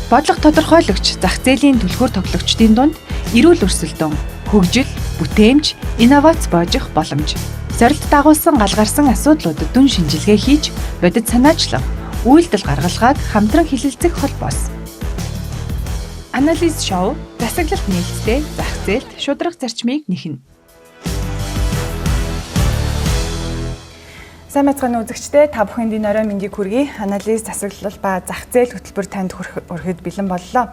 Бодлого тодорхойлогч зах зээлийн түлхүүр тоглогчдын дунд эрүүл өрсөлдөөн, хөгжил, бүтээмж, инновац боожих боломж. Сорилт дагуулсан гал гарсан асуудлуудад дүн шинжилгээ хийж, бодит санаачлах, үйлдэл гаргалгааг хамтран хэлэлцэх холбоос. Анализ шоу засаглалт нээлттэй зах зээлд шударга зарчмыг нэхнэ. Сайн байцгаана үзэгчдээ, та бүхэнд энэ орой мэндийг хүргэе. Анализ засаглал ба зах зээл хөтөлбөр танд хүрэхэд бэлэн боллоо.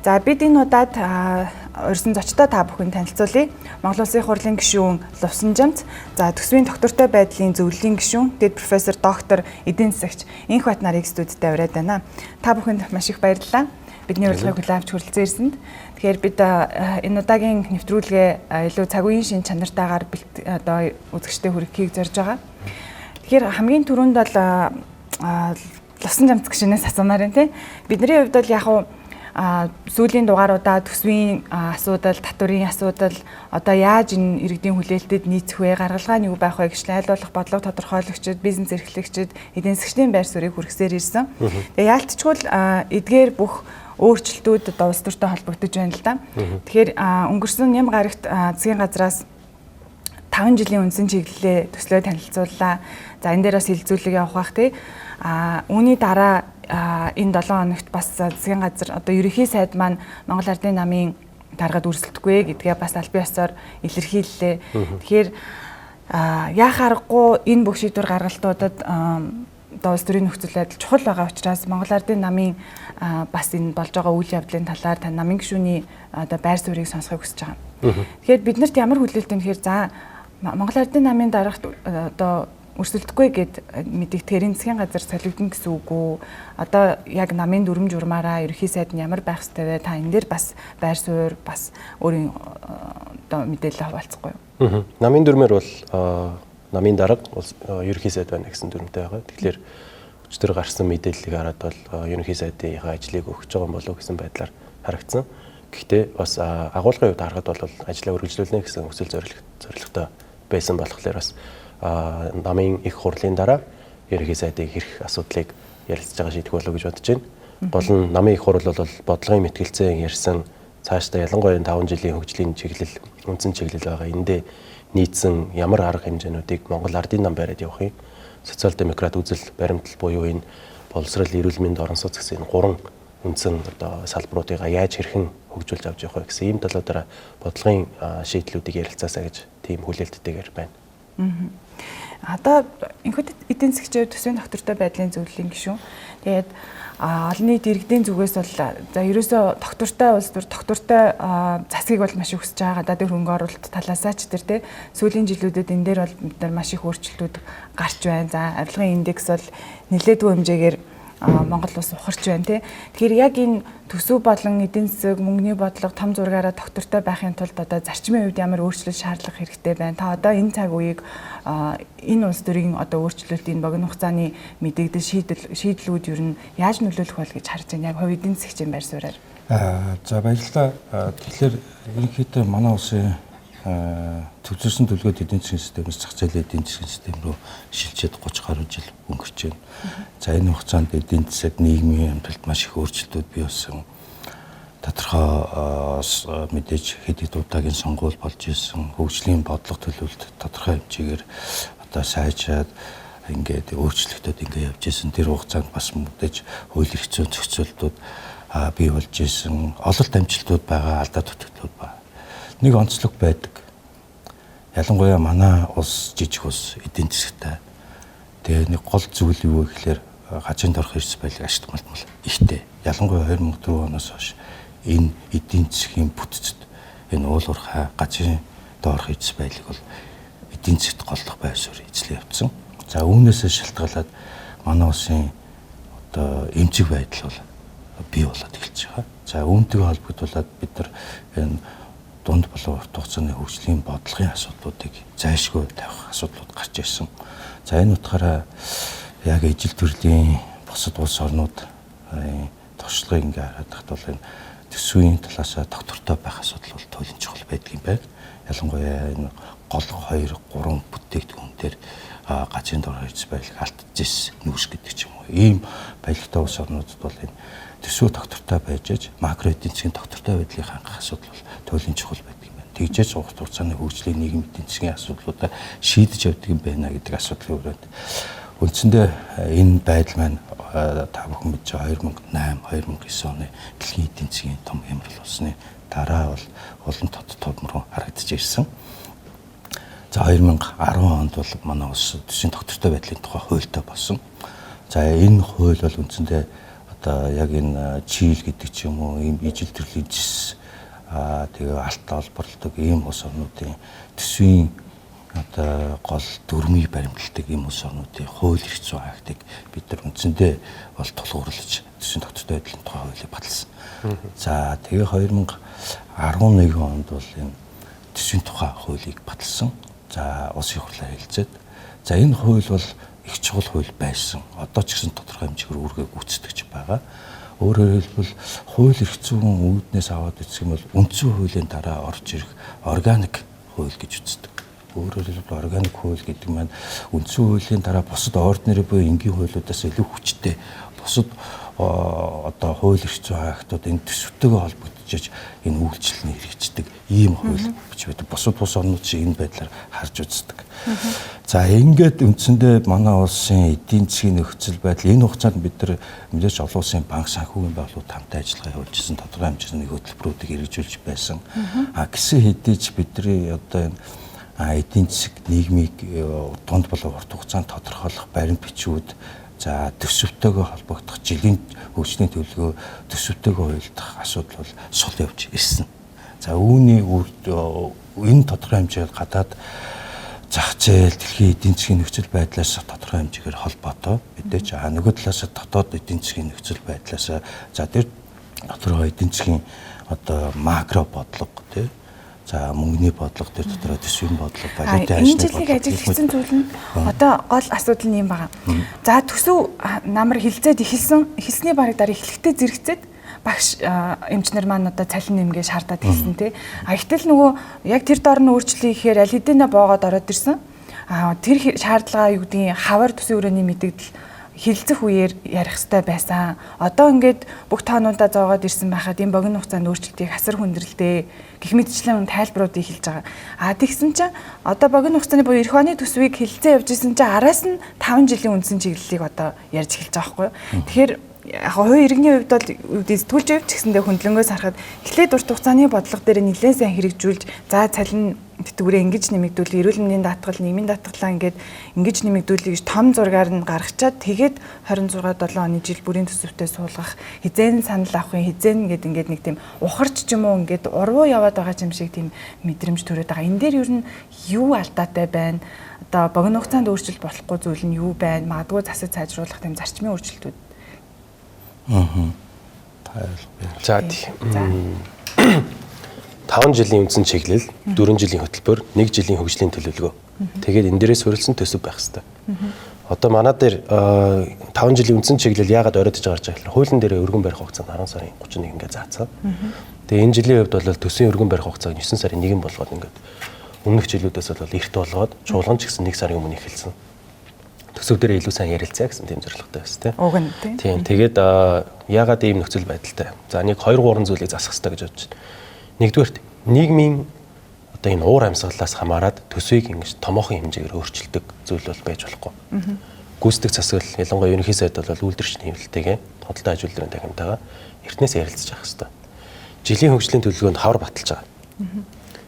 За бид энэ удаад урьсан зочдоо та бүхэн танилцуулъя. Монгол Улсын хурлын гишүүн Лувсанжамц, за төсвийн доктортой байдлын зөвлөлийн гишүүн, дэд профессор доктор эдийн засагч Энх Бат нарыг студидтэй ураад байна. Та бүхэнд маш их баярлалаа. Бидний урилгыг хүлээн авч хүрэлцэн ирсэнд. Тэгэхээр бид энэ удаагийн нэвтрүүлгээ илүү цаг үеийн шин чанартайгаар одоо үзэгчдэд хүргэхийг зорж байгаа. Тэгэхээр хамгийн түрүүнд бол Лувсанжамц гишүүнээс асуумаар байна тий. Бидний хувьд бол яг сүүлийн дугааруудаа төсвийн асуудал, татварын асуудал, одоо яаж энэ иргэдийн хүлээлтэд нийцэх вэ, гаргалгаа нь юу байх вэ гэж аль болох бодлого тодорхойлогчид, бизнес эрхлэгчид, эдийн засгчдын байр суурийг хүргэсээр ирсэн. Тэгээ яалтчгүй эдгээр бүх өөрчлөлтүүд одоо улс төртэй холбогдож байна л да. Тэгэхээр өнгөрсөн ням гарагт засгийн газраас 5 жилийн үндсэн чиглэлээ төслөө танилцууллаа. За энэ дээр бас хилцүүлэг явах бах тий. Үүний дараа энэ 7 хоногт бас засгийн газар одоо ерөнхий сайд маань Монгол Ардын намын даргад өрсөлдөхгүй гэдгээ бас аль бие усаар илэрхийллээ. Тэгэхээр яах аргагүй энэ бүх шийдвэр гаргалтуудад одоо улс төрийн нөхцөл байдал чухал байгаа учраас Монгол Ардын намын бас энэ болж байгаа үйл явдлын талаар та намын гишүүний одоо байр суурийг сонсохыг хүсэж байгаа. Тэгэхээр биднэрт ямар хүлээлт вэ гэхээр за Монгол Ардын намын дарагт одоо өрсөлдөхгүй гэд мэдэгдэхээр энэ засгийн газар солигдоно гэсэн үг үү? Одоо яг намын дүрм журмаараа ерөнхий сайд нь ямар байх ёстой вэ? Та энэ дээр бас байр суурь бас өөрийн одоо мэдээлэл хуваалцахгүй юу? Намын дүрмээр бол намын дарга ерөнхий сайд байна гэсэн дүрмтэй байгаа. Тэгэхээр өчтөр гарсан мэдээллийг хараад бол ерөнхий сайдынхаа ажлыг өгч байгаа юм болов уу гэсэн байдлаар харагдсан. Гэхдээ бас агуулгын хувьд харахад бол ажлаа үргэлжлүүлнэ гэсэн хүсэл зорилготой байсан болохоор бас намын их хурлын дараа ерөнхий сайдыг хэрх асуудлыг ярилцж байгаа шийдэх болов гэж бодож байна. Гол нь намын их хурл бол бодлогын мэтгэлцээ ярьсан цаашдаа ялангуяа 5 жилийн хөгжлийн чиглэл, үндсэн чиглэл байгаа. Эндээ нийцсэн ямар арга хэмжээнүүдийг Монгол Ардын нам бариад явах юм. Социал демократ үзэл баримтлал буюу энэ боловсрол, эрүүл мэнд, орон сууц гэсэн энэ гурван үндсэн одоо салбаруудыг яаж хэрхэн хөгжүүлж авч явах вэ гэсэн ийм талуудаараа бодлогын шийдлүүдийг ярилцаасаа гэж тийм хүлээлттэйгээр байна. Одоо энэхүү эдийн засгчийн төсвийн доктортой байдлын зөвлөлийн гишүүн. Тэгээд олон нийт иргэдийн зүгээс бол за ерөөсөө доктортой улс төр доктортой засгийг бол маш их хүсэж байгаа. Гадаадын хөрөнгө оруулалт талаасаа ч тэр тий сүүлийн жилүүдэд энэ дээр бол бид нар маш их өөрчлөлтүүд гарч байна. За авилгын индекс бол нэлээдгүй хэмжээгээр Монгол улс ухарч байна тий. Тэгэхээр яг энэ төсөв болон эдийн засаг, мөнгөний бодлого том зургаараа доктортой байхын тулд одоо зарчмын хувьд ямар өөрчлөлт шаардлага хэрэгтэй байна. Та одоо энэ цаг үеийг энэ улс төрийн одоо өөрчлөлт, энэ богино хугацааны мэдэгдэл шийдлүүд ер нь яаж нөлөөлөх бол гэж харж байна. Яг хувь эдийн засгчийн байр суурьаар. За баярлалаа. Тэгэхээр ерөнхийдөө манай улсын төвлөрсөн төлгөөд эдийн засгийн системээс зах зээлийн эдийн засгийн систем рүү шилжээд 30 гаруй жил өнгөрч байна. За энэ хугацаанд эдийн засаг нийгмийн амьдралд маш их өөрчлөлтүүд бий болсон. Тодорхой мэдээж хэд хэд удаагийн сонгуул болж исэн, хөгжлийн бодлого төлөвлөлт тодорхой хэмжээгээр одоо сайжраад ингээд өөрчлөлтүүд ингээд явж исэн. Тэр хугацаанд бас мэдээж хууль эрх зүйн зохицолтууд бий болж исэн, ололт амжилтууд байгаа, алдаа дутагдлууд байна. Нэг онцлог байдаг. Ялангуяа манай улс жижиг улс эдийн засагтай. Тэгээ нэг гол зүйл юу вэ гэхээр газрын дорх эрс байлыг ашигт малтмал ихтэй. Ялангуяа 2004 оноос хойш энэ эдийн засгийн бүтцэд энэ уул уурхай газрын доорх эрс байлыг бол эдийн засагт голлох байр суурь эзлэн явцсан. За үүнээсээ шалтгаалаад манай улсын одоо эмзэг байдал бол бий болоод эхэлж байгаа. За үүнтэйгээ холбогдуулаад бид нар энэ дунд болон урт хугацааны хөгжлийн бодлогын асуудлуудыг зайлшгүй тавих асуудлууд гарч ирсэн. За энэ утгаараа яг ижил төрлийн бусад улс орнууд туршлагыг ингээ хараад тахт бол энэ төсвийн талаасаа доктортой байх асуудал бол туйлын чухал байдаг юм байна. Ялангуяа энэ гол 2 3 бүтээгдэхүүн дээр Газрын дор хэрэгц баялаг, алт, зэс, нүүрс гэдэг ч юм уу. Ийм баялагтай улс орнуудад бол энэ төсөв тогтвортой байж аж макро эдийн засгийн тогтвортой байдлыг хангах асуудал бол туйлын чухал байдаг юм байна. Тэгжээж урт хугацааны хөгжлийн нийгэм эдийн засгийн асуудлуудаа шийдэж явдаг юм байна гэдэг асуудлын хүрээнд үндсэндээ энэ байдал маань та бүхэн мэдж байгаа 2008 2009 оны дэлхийн эдийн засгийн том хямрал болсны дараа бол улам тод томрон харагдаж ирсэн. За 2010 онд бол манай улс төсвийн тогтвортой байдлын тухай хуультай болсон. За энэ хууль бол үндсэндээ одоо яг энэ чийл гэдэг ч юм уу, ийм ижил төрлийн зэс, тэгээ алт олборлдог ийм улс орнуудын төсвийн одоо гол дүрмийг баримталдаг ийм улс орнуудын хууль эрх зүйн актыг бид нар үндсэндээ бол тулгуурлаж төсвийн тогтвортой байдлын тухай хуулийг баталсан. За тэгээ 2011 онд бол энэ төсвийн тухай хуулийг баталсан. За улсын хурлаар хэлцээд. За энэ хууль бол их чухал хууль байсан. Одоо ч гэсэн тодорхой хэмжээгээр үүргээ гүйцэтгэж байгаа. Өөрөөр хэлбэл хууль эрх зүйн үүднээс аваад үзэх юм бол үндсэн хуулийн дараа орж ирэх органик хууль гэж үздэг. Өөрөөр хэлбэл органик хууль гэдэг маань үндсэн хуулийн дараа бусад ordinary буюу энгийн хуулиудаас илүү хүчтэй, бусад одоо хууль эрх зүйн актууд энэ төсөвтэйгээ холбогдож энэ үйлчлэл нь хэрэгждэг ийм хууль гэж байдаг. Бусад бус орнууд шиг энэ байдлаар харж үздэг. За ингээд үндсэндээ манай улсын эдийн засгийн нөхцөл байдал энэ хугацаанд бид нар мэдээж олон улсын банк, санхүүгийн байгууллагууд хамтаа ажиллагаа явуулжсэн, тодорхой хэмжээний хөтөлбөрүүдийг хэрэгжүүлж байсан. А гэсэн хэдий ч бидний одоо энэ эдийн засаг нийгмийг дунд болон урт хугацаанд тодорхойлох баримт бичүүд, за төсөвтэйгээ холбогдох жилийн хөгжлийн төлөвлөгөө төсөвтэйгээ уялдах асуудал бол сул явж ирсэн. За үүний үр энэ тодорхой хэмжээгээр гадаад зах зээл, дэлхийн эдийн засгийн нөхцөл байдлаас тодорхой хэмжээгээр холбоотой мэдээж, а нөгөө талаас дотоод эдийн засгийн нөхцөл байдлаас, за тэр дотороо эдийн засгийн одоо макро бодлого тий. За мөнгөний бодлого, тэр дотроо төсвийн бодлого, валютын ажлын бодлого. Энэ жилийг ажиглагдсан зүйл нь одоо гол асуудал нь юм байна. За төсөв намар хилцээд эхэлсэн, эхэлсний бараг дараа эхлэхдээ зэрэгцээд багш эмчнэр маань одоо цалин нэмгээ шаардаад эхэлсэн тий. А гэтэл нөгөө яг тэр дор нь өөрчлөлт ихээр аль хэдийнэ боогод ороод ирсэн. А тэр шаардлага юу гэдгийг хавар төсвийн өрөөний мэдэгдэл хилцэх үеэр ярих хэрэгтэй байсан. Одоо ингээд бүх тоонуудаа зоогоод ирсэн байхад энэ богино хугацаанд өөрчлөлтийг хасар хүндрэлтэй гэх мэтчлэн тайлбаруудыг хэлж байгаа. А тэгсэн чинь одоо богино хугацааны буюу эх оны төсвийг хилцээ явж исэн чинь араас нь 5 жилийн үндсэн чиглэлийг одоо ярьж эхэлж байгаа байхгүй юу. Тэгэхээр яг хувийн иргэний хувьд бол сэтгүүлч явж гэсэндээ хөндлөнгөөс харахад эхлээд урт хугацааны бодлого дээр нэлээд сайн хэрэгжүүлж, за цалин тэтгэврээ ингэж нэмэгдүүлээ, эрүүл мэндийн даатгал, нийгмийн даатгалаа ингээд ингэж нэмэгдүүлье гэж том зургаар нь гаргачаад тэгээд 26 7 оны жил бүрийн төсөвтэй суулгах, хизээн санал авах юм, хизээн гээд ингээд нэг тийм ухарч ч юм уу ингээд урвуу яваад байгаа юм шиг тийм мэдрэмж төрөөд байгаа. Энэ дээр ер нь юу алдаатай байна? Одоо богино хугацаанд өөрчлөлт болохгүй зүйл нь юу байна? Магадгүй засаг сайжруулах тийм зарчмын өөрчлөлтүүд. За 5 жилийн үндсэн чиглэл, 4 жилийн хөтөлбөр, 1 жилийн хөгжлийн төлөвлөгөө. Тэгээд энэ дээрээ суурилсан төсөв байх хэрэгтэй. Одоо манай дээр 5 жилийн үндсэн чиглэл яагаад оройтож гарч байгаа гэхээр хуулийн дээрээ өргөн барих хугацаанд 10 сарын 31 ингээд заацсан. Тэгээ энэ жилийн хувьд бол төсвийн өргөн барих хугацааг 9 сарын 1 болгоод ингээд өмнөх жилүүдээс бол эрт болгоод чуулган ч гэсэн 1 сарын өмнө эхэлсэн. Төсөв дээр илүү сайн ярилцъя гэсэн тийм зорилготой байсан тийм. Уг нь тийм. Тэгээд яагаад ийм нөхцөл байдалтай? За нэг 2 3 зүйлийг засах хэрэгтэй гэж бодож байна. Нэгдүгээрт нийгмийн одоо энэ уур амьсгалаас хамаарат төсвийг ингэж томоохон хэмжээгээр өөрчилдөг зүйл бол байж болохгүй. Гүйцэтгэх засаглал, ялангуяа ерөнхий сайд бол үйлдвэрч нийлэлтэйгээ худалдаа аж үйлдвэрийн танхимтайгаа эртнээс ярилцж явах хэрэгтэй. Жилийн хөгжлийн төлөвлөгөөнд хавар баталж байгаа.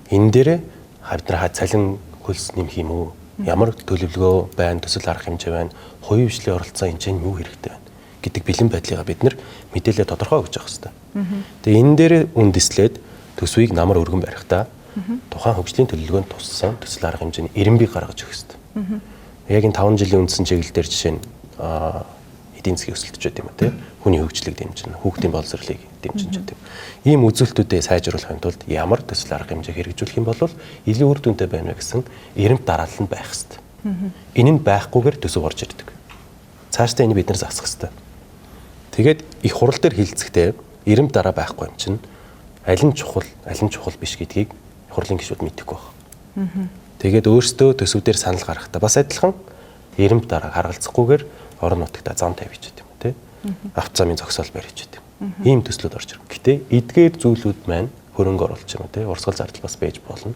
Энэ дээрээ бид нар цалин хөлс нэмэх юм уу? Ямар төлөвлөгөө байна, төсөл арга хэмжээ байна, хувийн хвшлийн оролцоо энэ чинь юу хэрэгтэй байна гэдэг бэлэн байдлыг бид нар мэдээлэлээ тодорхой өгч явах хэрэгтэй. Тэгээ энэ дээр үндэслээд төсвийг намар өргөн барихтаа тухайн хөгжлийн төлөвлөгөөнд туссан төсөл арга хэмжээний эренбийг гаргаж өгөх хэрэгтэй. Яг энэ 5 жилийн үндсэн чиглэл дээр жишээ нь эдийн засгийн өсөлт ч гэдэм үү те, хүний хөгжлийг дэмжинэ, хүүхдийн боловсролыг дэмжинэ ч гэдэм. Ийм үзүүлэлтүүдээ сайжруулахын тулд ямар төсөл арга хэмжээ хэрэгжүүлэх юм бол илүү үр дүнтэй байна вэ гэсэн эрэмб дараалал нь байх хэрэгтэй. Энэ нь байхгүйгээр төсөв орж ирдэг. Цаашдаа энэ бид нар засах хэрэгтэй. Тэгээд их хурал дээр хилцэхдээ эрэмб дараа байхгүй юм чинь аль нь чухал, аль нь чухал биш гэдгийг хурлын гишүүд мэдэхгүй байна. Тэгээд өөрсдөө төсөв дээр санал гаргахтаа бас адилхан Эрэмб дарааг харгалзахгүйгээр орон нутагта зам тавьж гэдэг юм тий. Авто замын зогсоол барьж гэдэг юм. Ийм төслүүд орж ирнэ. Гэтэ эдгээр зүйлүүд маань хөрөнгө оруулалт юм тий. Урсгал зардал бас байж болно.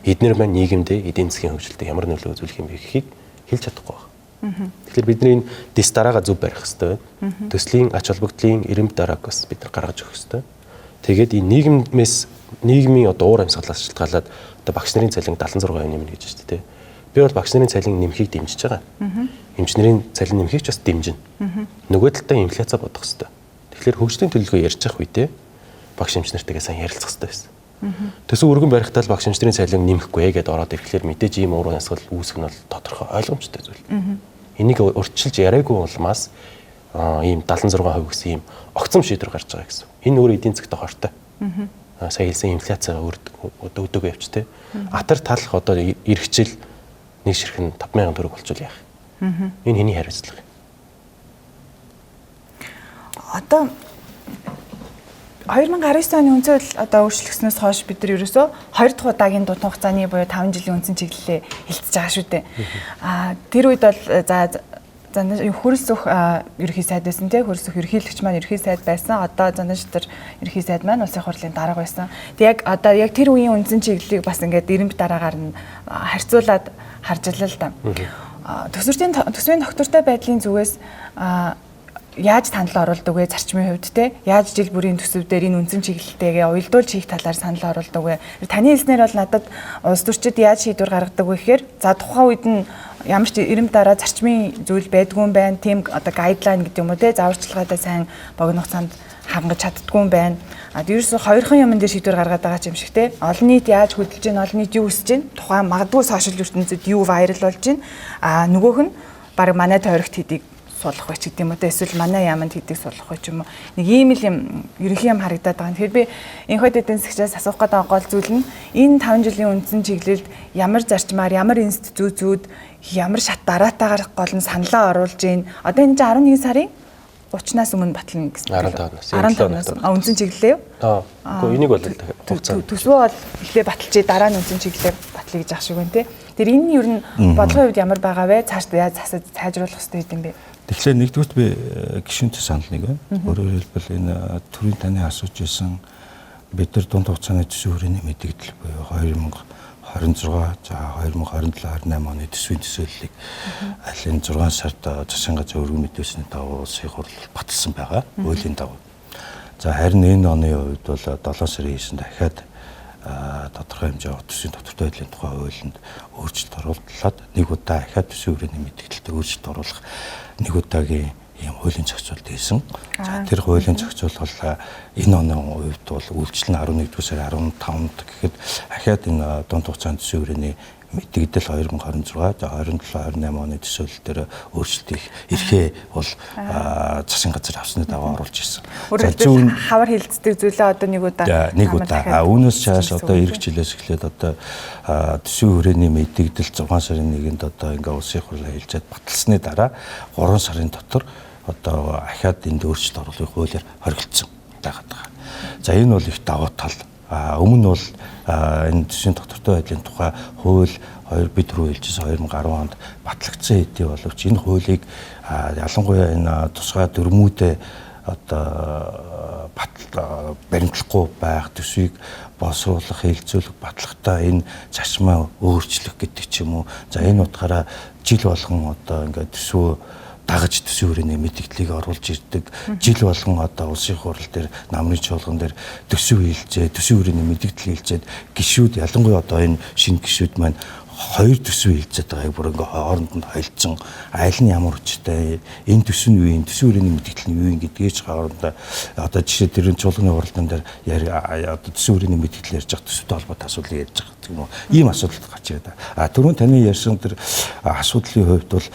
Эднэр маань нийгэмдээ эдийн засгийн хөгжилдөд ямар нөлөө үзүүлэх юм бэ гэхийг хэлж чадахгүй байна. Тэгэхээр бидний энэ дэс дараагаа зөв барих хэрэгтэй байна. Төслийн ач холбогдлын эрэмб дарааг бас бид нар гаргаж өгөх хэрэгтэй. Тэгээд энэ нийгмээс нийгмийн одоо уур амьсгалаас шалтгаалаад одоо багш нарын цалин 76% нэмнэ гэж байна шүү дээ. Би бол багш нарын цалин нэмэхийг дэмжиж байгаа. Эмч нарын цалин нэмэхийг ч бас дэмжинэ. Нөгөө талдаа инфляцаа бодох хэрэгтэй. Тэгэхээр хөгжлийн төлөвлөгөө ярьж явах үедээ багш эмч нартайгаа сайн ярилцах хэрэгтэй байсан. Төсөв өргөн барихтаа л багш эмч нарын цалин нэмэхгүй гэдээ ороод ирэхлээр мэдээж ийм уур амьсгал үүсэх нь бол тодорхой ойлгомжтой зүйл. Энийг урьдчилж яриаггүй улмаас ийм 76% гэсэн ийм огцом шийдвэр гарч байгаа гэсэн. Энэ өөр эдийн засгт хортой. Сая хэлсэн инфляцияга одоо өдөөгөө явч те. Атар талах одоо эргэжил нэг ширхэн 5000 төгрөг болчвол яах юм? Энэ хэний хариуцлага юм? Одоо 2019 оны үндсэн хууль одоо өөрчлөгснөөс хойш бид нар ерөөсөө 2 дахь удаагийн дунд хугацааны буюу 5 жилийн үндсэн чиглэлээ хэлцэж байгаа шүү дээ. Тэр үед бол за хөрөл зүх ерөнхий сайд байсан тий, хөрөл зүх ерөнхийлөгч маань ерөнхий сайд байсан. Одоо Зандан шатар ерөнхий сайд маань улсын хурлын дарга байсан. Тэг яг одоо яг тэр үеийн үндсэн чиглэлийг бас ингээд эрэмб дараагаар нь харьцуулаад харж илаа л да. Төсвийн тогтвортой байдлын зүгээс яаж санал оруулдаг вэ зарчмын хувьд те, яаж жил бүрийн төсөв дээр энэ үндсэн чиглэлтэйгээ уялдуулж хийх талаар санал оруулдаг вэ? Таны хэлснээр бол надад улс төрчид яаж шийдвэр гаргадаг вэ гэхээр за тухайн үед нь ямар ч эрэмб дараа зарчмын зүйл байдгүй юм байна. Тийм одоо гайдлайн гэдэг юм уу те, зааварчилгаатай сайн богино хугацаанд хангаж чаддгүй юм байна. А ерөөсөө хоёрхан юмн дээр шийдвэр гаргаад байгаа юм шиг те. Олон нийт яаж хөдөлж гин, олон нийт юу хүсэж гин, тухайн магадгүй сошиал ертөнцид юу вайрал болж гин, а нөгөөх нь баг манай тойрогт хэдийг суулгах вэ ч гэдэг юм уу те, эсвэл манай яаманд хэдийг суулгах вэ ч юм уу. Нэг ийм л юм ерөнхий юм харагдаад байгаа. Тэгэхээр би энэхүү эдийн засгчаас асуух гэдэг гол зүйл нь энэ 5 жилийн үндсэн чиглэлд ямар зарчмаар, ямар институтүүд, ямар шат дараатаагаар гол нь саналаа оруулж гин. Одоо энэ чинь 11 сарын 30-наас өмнө батлна гэсэн. 15-наас. 15-наас. Үндсэн чиглэлээ юу? Үгүй энийг бол хугацаа. Төсвөө бол эхлээ баталжээ, дараа нь үндсэн чиглэлээ батлая гэж ах шиг байна те. Тэр энэ нь ер нь бодлогын хувьд ямар байгаа вэ? Цааш яаж засаж сайжруулах хэрэгтэй юм бэ? Тэгэхээр нэгдүгürt би гишүүнтэй санал нэг байна. Өөрөөр хэлбэл энэ төрийн таны асууж исэн бид нар дунд хугацааны төсвийн хүрээний мэдэгдэл буюу 2026 за 2027 28 оны төсвийн төсөөллийг аль энэ 6 сард засгийн газрын өргөн мэдүүлсний дагуу улсын хурал баталсан байгаа. Хуулийн дагуу. За харин энэ оны хувьд бол 7 сарын 9-нд дахиад тодорхой хэмжээгээр төсвийн тодорхой байдлын тухай хуулинд өөрчлөлт оруулаад нэг удаа дахиад төсвийн хүрээний мэдээлэлд өөрчлөлт оруулах нэг удаагийн ийм хуулийн зохицуулт хийсэн. За тэр хуулийн зохицуул бол энэ оны хувьд бол үйлчлэл нь 11-р сарын 15-нд гэхэд дахиад энэ дунд хугацааны төсвийн хүрээний мэдэгдэл 2026 за 27 28 оны төсөөлөл дээр өөрчлөлт их эрхээ бол засгийн газар авсны дагуу оруулж ирсэн. За зүүн хавар хилцдэг зүйлээ одоо нэг удаа нэг удаа. Үүнээс чааш одоо эх жилээс эхлээд одоо төсвийн хүрээний мэдэгдэл 6 сарын 1-нд одоо ингээ улсын хурлаа хэлжээд баталсны дараа 3 сарын дотор одоо ахаад энд өөрчлөлт оруулах хуулиар хоригдсон байгаад байгаа. За энэ бол их давуу тал. Өмнө нь бол энэ төсвийн тогтвортой байдлын тухай хууль бид рүү хэлжсэн 2010 онд батлагдсан хэдий боловч энэ хуулийг ялангуяа энэ тусгай дүрмүүдээ одоо баримтлахгүй байх, төсвийг боловсруулах, хэлцүүлэх, батлахтаа энэ зарчмаа өөрчлөх гэдэг ч юм уу. За энэ утгаараа жил болгон одоо ингээд төсвөө дагаж төсвийн хүрээний мэдээллийг оруулж ирдэг. Жил болгон одоо улсын хурал дээр, намрын чуулган дээр төсөв хийлцээ, төсвийн хүрээний мэдээлэл хийлцээд гишүүд ялангуяа одоо энэ шинэ гишүүд маань хоёр төсөв хийлцээд байгааг бүр ингээ хооронд нь холилдсон. Аль нь ямар хүчтэй, энэ төсөв нь юу юм, төсвийн хүрээний мэдээлэл нь юу юм гэдгийг ч хоорондоо одоо жишээ тэр чуулганы хуралдаан дээр одоо төсвийн хүрээний мэдээлэл ярьж байгаа төсөвтэй холбоотой асуудлыг ярьж байгаа гэх юм уу. Ийм асуудал гарч ирээд. А түрүүн таны ярьсан тэр асуудлын хувьд бол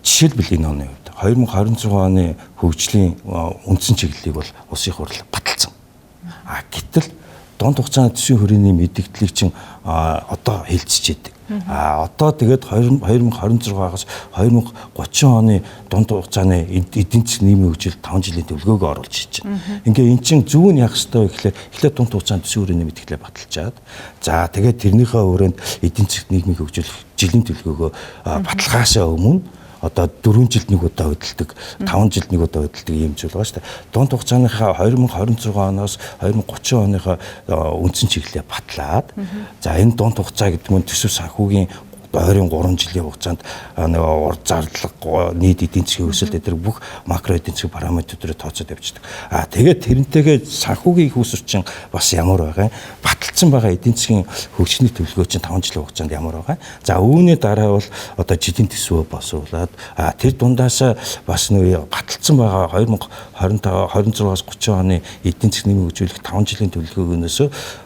жишээлбэл энэ оны хувьд 2026 оны хөгжлийн үндсэн чиглэлийг бол улсын хурал баталсан. А гэтэл дунд хугацааны төсвийн хүрээний мэдээллийг чинь одоо хэлцэж идэг. А одоо тэгээд 2026-аас 2030 оны дунд хугацааны эдийн засгийн нийгмийн хөгжил 5 жилийн төлөвлөгөөгөө оруулж иж байна. Ингээ эн чинь зөв нь яах ёстой вэ гэхлээр эхлээд дунд хугацааны төсвийн хүрээний мэдээлэл баталчаад за тэгээд тэрнийхээ хүрээнд эдийн засгийн нийгмийн хөгжил жилийн төлөвлөгөөгөө баталгаасаа өмнө одоо 4 жилд нэг удаа хөдөлдөг, 5 жилд нэг удаа хөдөлдөг ийм зүйл байгаа шүү дээ. Дунд хугацааныхаа 2026 оноос 2030 оныхоо үндсэн чиглэлээ батлаад, за энэ дунд хугацаа гэдэг нь төсөв санхүүгийн ойрын 3 жилийн хугацаанд нөгөө ур зарлага, нийт эдийн засгийн өсөлт энэ бүх макро эдийн засгийн параметруудыг тооцоод явждаг. А тэгээд тэрнтэйгээ санхүүгийн их усүр чинь бас ямар байгаа юм? Баталсан байгаа эдийн засгийн хөгжлийн төлөвлөгөө чинь 5 жилийн хугацаанд ямар байгаа юм? За үүний дараа бол одоо жилийн төсвөө босуулаад, тэр дундаас бас нөгөө баталсан байгаа 2025 26-аас 30 оны эдийн засгийн нэмийн хөгжүүлэх 5 жилийн төлөвлөгөөгөөс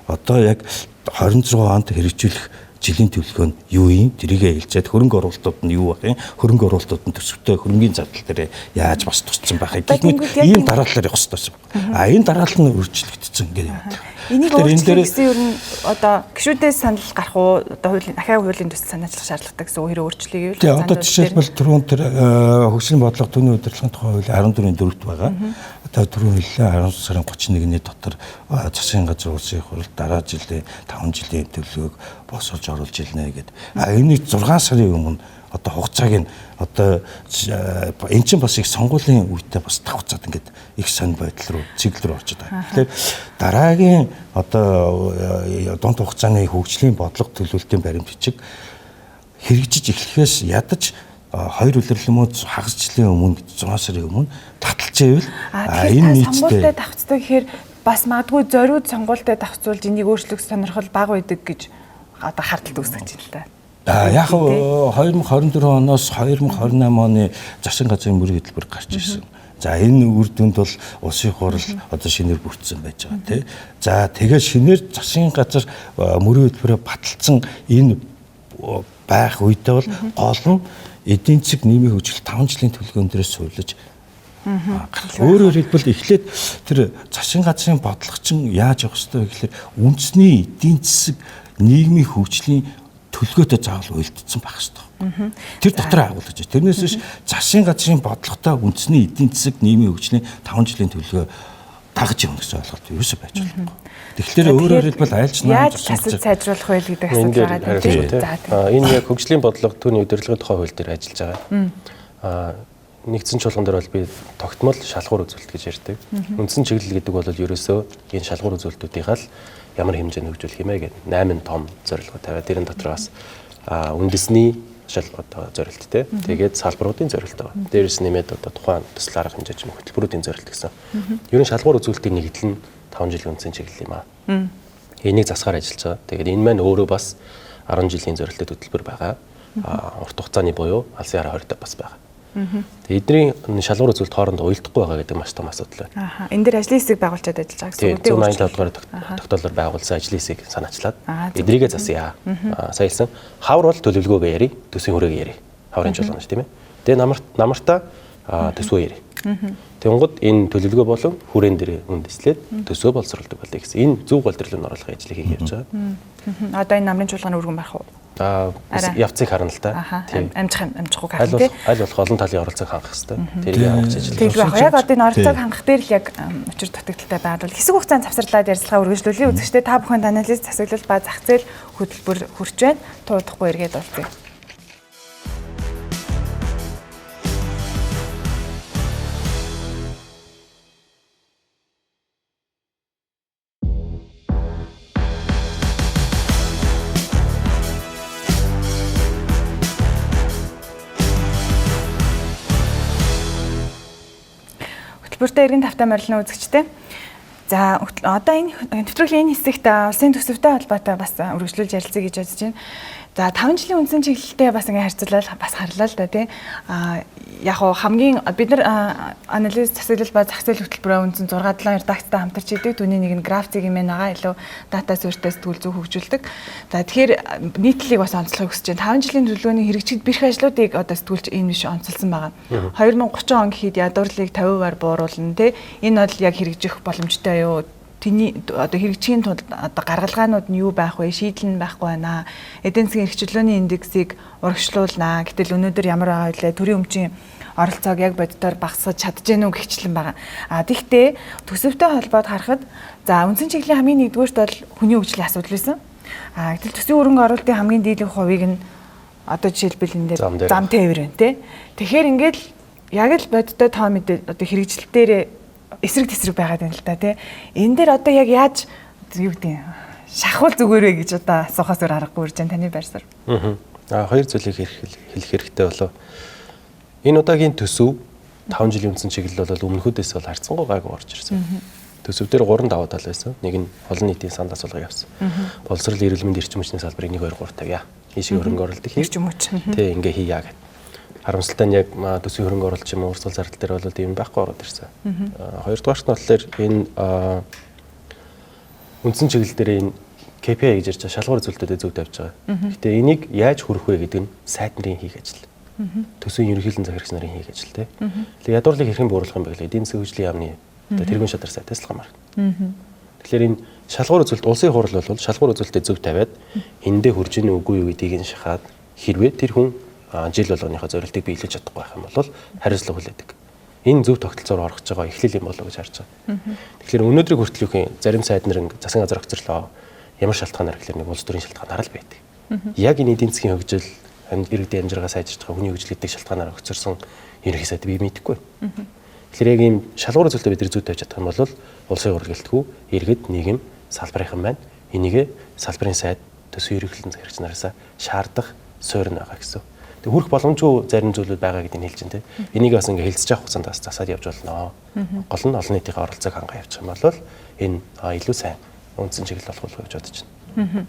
одоо яг 26 онд хэрэгжүүлэх жилийн төлөвлөгөө нь юу юм? Тэрийгэ хэлцээд хөрөнгө оруулалтууд нь юу байх юм? Хөрөнгө оруулалтууд нь төсөвтэй хөрөнгийн зардал дээр яаж бас тусцсан байх юм? Гэх мэт ийм дараалалаар явах хэрэгтэй байсан. А энэ дараалал нь өөрчлөгдсөн ингээд яваад. Энийг өөрчлөх гэсэн ер нь одоо гишүүдээс санал гарах уу? Одоо хуулийн ахиа хуулийн төсөл санаачлах шаардлагатай гэсэн үг хэрэг өөрчлөе гэвэл тийм одоо жишээлбэл түрүүн тэр хөгжлийн бодлого түүний удирдлагын тухай хууль 14-ийн 4-т байгаа. Одоо түрүүн хэллээ 10 сарын 31-ний дотор засгийн газар улсын их хурал дараа жилийн 5 жилийн төлөвлөгөөг босгож оруулж илнэ гэд. А энэний 6 сарын өмнө одоо хугацааг нь одоо эн чинь бас их сонгуулийн үедээ бас давхцаад ингээд их сонь байдал руу чиглэл рүү орж байгаа. Тэгэхээр дараагийн одоо дунд хугацааны хөгжлийн бодлого төлөвлөлтийн баримт бичиг хэрэгжиж эхлэхээс ядаж 2 үлрэл юм уу хагас жилийн өмнө 6 сарын өмнө таталж ивэл энэ нийтдээ сонгуультай давхцдаг гэхээр бас магадгүй зориуд сонгуультай давхцуулж энийг өөрчлөх сонирхол бага байдаг гэж одоо хардталт үүсгэж байна л да. Яг 2024 оноос 2028 оны засгийн газрын мөрийн хөтөлбөр гарч ирсэн. За энэ үр дүнд бол улсын хурал одоо шинээр бүрдсэн байж байгаа тий. За тэгээд шинээр засгийн газар мөрийн хөтөлбөрөөр баталсан энэ байх үедээ бол гол нь эдийн засаг нийгмийн хөгжил 5 жилийн төлөвлөгөөн дээрээс суйрлаж өөрөөр хэлбэл эхлээд тэр засгийн газрын бодлого чинь яаж явах ёстой вэ гэхээр үндэсний эдийн засаг нийгмийн хөгжлийн төлөвлөгөөтэй заавал уялдсан байх ёстой. Тэр дотор агуулж. Тэрнээс биш засгийн газрын бодлоготой үндэсний эдийн засаг нийгмийн хөгжлийн 5 жилийн төлөвлөгөө дагаж явна гэсэн ойлголт ерөөсөө байж болохгүй. Тэгэхээр өөрөөр хэлбэл айлч яаж засаж сайжруулах вэ гэдэг асуудал байгаа тийм. За энэ яг хөгжлийн бодлого түүний удирдлагын тухай хууль дээр ажиллаж байгаа. Нэгдсэн чуулган дээр бол би тогтмол шалгуур үзүүлэлт гэж ярьдаг. Үндсэн чиглэл гэдэг бол ерөөсөө энэ шалгуур үзүүлэлтүүдийнхаа л ямар хэмжээнд хөгжүүлэх юм бэ гэдэг 8 том зорилго тавиад тэрэн дотор бас үндэсний одоо зорилт те. Тэгээд салбаруудын зорилт байгаа. Дээрээс нэмээд одоо тухайн төсөл арга хэмжээ ч юм хөтөлбөрүүдийн зорилт гэсэн. Ер нь шалгуур үзүүлэлтийн нэгдэл нь 5 жилийн үндсэн чиглэл юм аа. Энийг засгаар ажиллаж байгаа. Тэгээд энэ маань өөрөө бас 10 жилийн зорилттой хөтөлбөр байгаа. Урт хугацааны буюу алсын хараа 20-д бас байгаа. Тэгээд эдний шалгуур үзүүлэлт хоорондоо уялдахгүй байгаа гэдэг маш том асуудал байна. Энэ дээр ажлын хэсэг байгуулчаад ажиллаж байгаа гэсэн үг тийм үү? 185 дугаар тогтоолоор байгуулсан ажлын хэсгийг санаачлаад эдрийгээ засъя. Сая хэлсэн хавар бол төлөвлөгөөгөө ярий, төсвийн хүрээгээ ярий. Хаврын чуулган тийм ээ. Тэгээ намартаа төсвөө ярий. Тэнгууд энэ төлөвлөгөө болон хүрээн дээр үндэслээд төсвөө боловсруулдаг болъё гэсэн. Энэ зөв гол төрлөнд оруулах ажлыг хийх явж байгаа. Одоо энэ намрын чуулганы өргөн барах уу? Явцыг харна л та. Тийм. Амжихгүй харна тий. Аль болох олон талын оролцоог хангах хэрэгтэй. Тэрийг хангаж ажиллах. Тийм яг одоо энэ оролцоог хангах дээр л яг учир дутагдaltaй байгаад бол хэсэг хугацаанд завсарлаад ярилцлага үргэлжлүүлье. Үзэгчдээ та бүхэнд анализ, засаглал ба зах зээл хөтөлбөр хүрч байна. Туудахгүй эргээд уулзъя. Хөтөлбөртөө эргэн тавтай морилно үзэгчтэй. За одоо энэ нэвтрүүлгийн энэ хэсэгт улсын төсөвтэй холбоотой бас үргэлжлүүлж ярилцъя гэж бодож байна. За 5 жилийн үндсэн чиглэлтэй бас ингээ харьцуулаад бас харлаа л да тий. Яг уу хамгийн бид нар анализ засаглал ба зах зээл хөтөлбөрөө үндсэн 6 7 редакцтай хамтарч идэг. Түүний нэг нь график юм байгаа илүү дата суурьтай сэтгүүл зүй хөгжүүлдэг. За тэгэхээр нийтлэлийг бас онцлохыг хүсэж байна. 5 жилийн төлөвлөгөөний хэрэгжид бэрх ажлуудыг одоо сэтгүүлч энэ биш онцолсон байгаа. 2030 он гэхэд ядуурлыг 50%-аар бууруулна тий. Энэ бол яг хэрэгжих боломжтой юу? Тэний одоо хэрэгжихийн тулд одоо гаргалгаанууд нь юу байх вэ? Шийдэл нь байхгүй байна. Эдийн засгийн эрх чөлөөний индексийг урагшлуулнаа. Гэтэл өнөөдөр ямар байгаа вэ? Төрийн өмчийн оролцоог яг бодитоор багасгаж чадж гэнэ үү гихчлэн байгаа. А тэгтээ төсөвтэй холбоод харахад за үндсэн чиглэлийн хамгийн нэгдүгээрт бол хүний хөгжлийн асуудал байсан. А гэтэл төсвийн хөрөнгө оруулалтын хамгийн дийлэнх хувийг нь Одоо жишээлбэл энэ дээр зам тээвэр байна те. Тэгэхээр ингээд яг л бодиттой тоо мэдээ одоо хэрэгжилт дээр эсрэг тесрэг байгаад байна л да те. Энэ дээр одоо яг яаж юу гэдэг шахвал зүгээр вэ гэж одоо асуухаас өөр аргагүй ирж байна таны байр суурь. Аа. Хоёр зүйлийг хэлэх хэрэгтэй болов. Энэ удаагийн төсөв 5 жилийн үндсэн чиглэл бол өмнөхүүдээс бол харьцангуй гайгүй орж ирсэн. Төсөв дээр 3 давуу тал байсан. Нэг нь олон нийтийн санал асуулгыг авсан. Боловсрол, эрүүл мэнд, эрчим хүчний салбарыг 1 2 3 тавья. Ийшээ хөрөнгө оруулалт хий. Эрчим хүч. Тий, ингээ хийя гэд. Харамсалтай нь яг төсвийн хөрөнгө оруулалт юм уу, урсгал зардал дээр бол ийм байхгүй ороод ирсэн. Хоёрдугаарт нь болохоор энэ үндсэн чиглэл дээр энэ KPI гэж ярьж байгаа шалгуур үзүүлэлтүүдэд зөв тавьж байгаа. Гэтэ энийг яаж хүрэх вэ гэдэг нь сайд нарын хийх ажил. Төсвийн ерөнхийлөн захирагч нарын хийх ажил тий. Тэгэхээр ядуурлыг хэрхэн бууруулах юм бэ гэхлээр эдийн засгийн хөгжлийн яамны одоо тэргүүн шадар сайтаас л хамаарна. Тэгэхээр энэ шалгуур үзүүлэлт улсын хурал бол шалгуур үзүүлэлтэд зөв тавиад эндээ хүрж ийн үгүй юу гэдгийг нь шахаад хэрвээ тэр хүн жил болгоныхоо зорилтыг биелүүлж чадахгүй байх юм бол хариуцлага хүлээдэг. Энэ зөв тогтолцоор орох гэж байгаа эхлэл юм болов уу гэж харж байгаа. Тэгэхээр өнөөдрийг хүртэл зарим сайд нар засгийн газар огцорлоо. Ямар шалтгаанаар гэхлээр нэг улс төрийн шалтгаанаар л байдаг. Яг энэ эдийн засгийн хөгжил, иргэдийн амжиргаа сайжирч байгаа хүний хөгжил гэдэг шалтгаанаар огцорсон ерөнхий сайд би мэдэхгүй. Тэгэхээр яг ийм шалгуур үзүүлэлтээ бид нар зүй тавьж чадах юм бол улсын хурал гэлтгүү иргэд, нийгэм, салбарынхан маань энийгээ салбарын сайд, төсвийн ерөнхийлөн захирагч нараас шаардах суурь нь байгаа гэсэн. Тэг хүрэх боломжгүй зарим зүйлүүд байгаа гэдгийг хэлж байна те. Энийг бас ингээ хэлцэж явах хугацаанд бас засаад явж болно. Гол нь олон нийтийн оролцоог хангаа явчих юм бол энэ илүү сайн үндсэн чиглэл болох болов уу гэж бодож байна.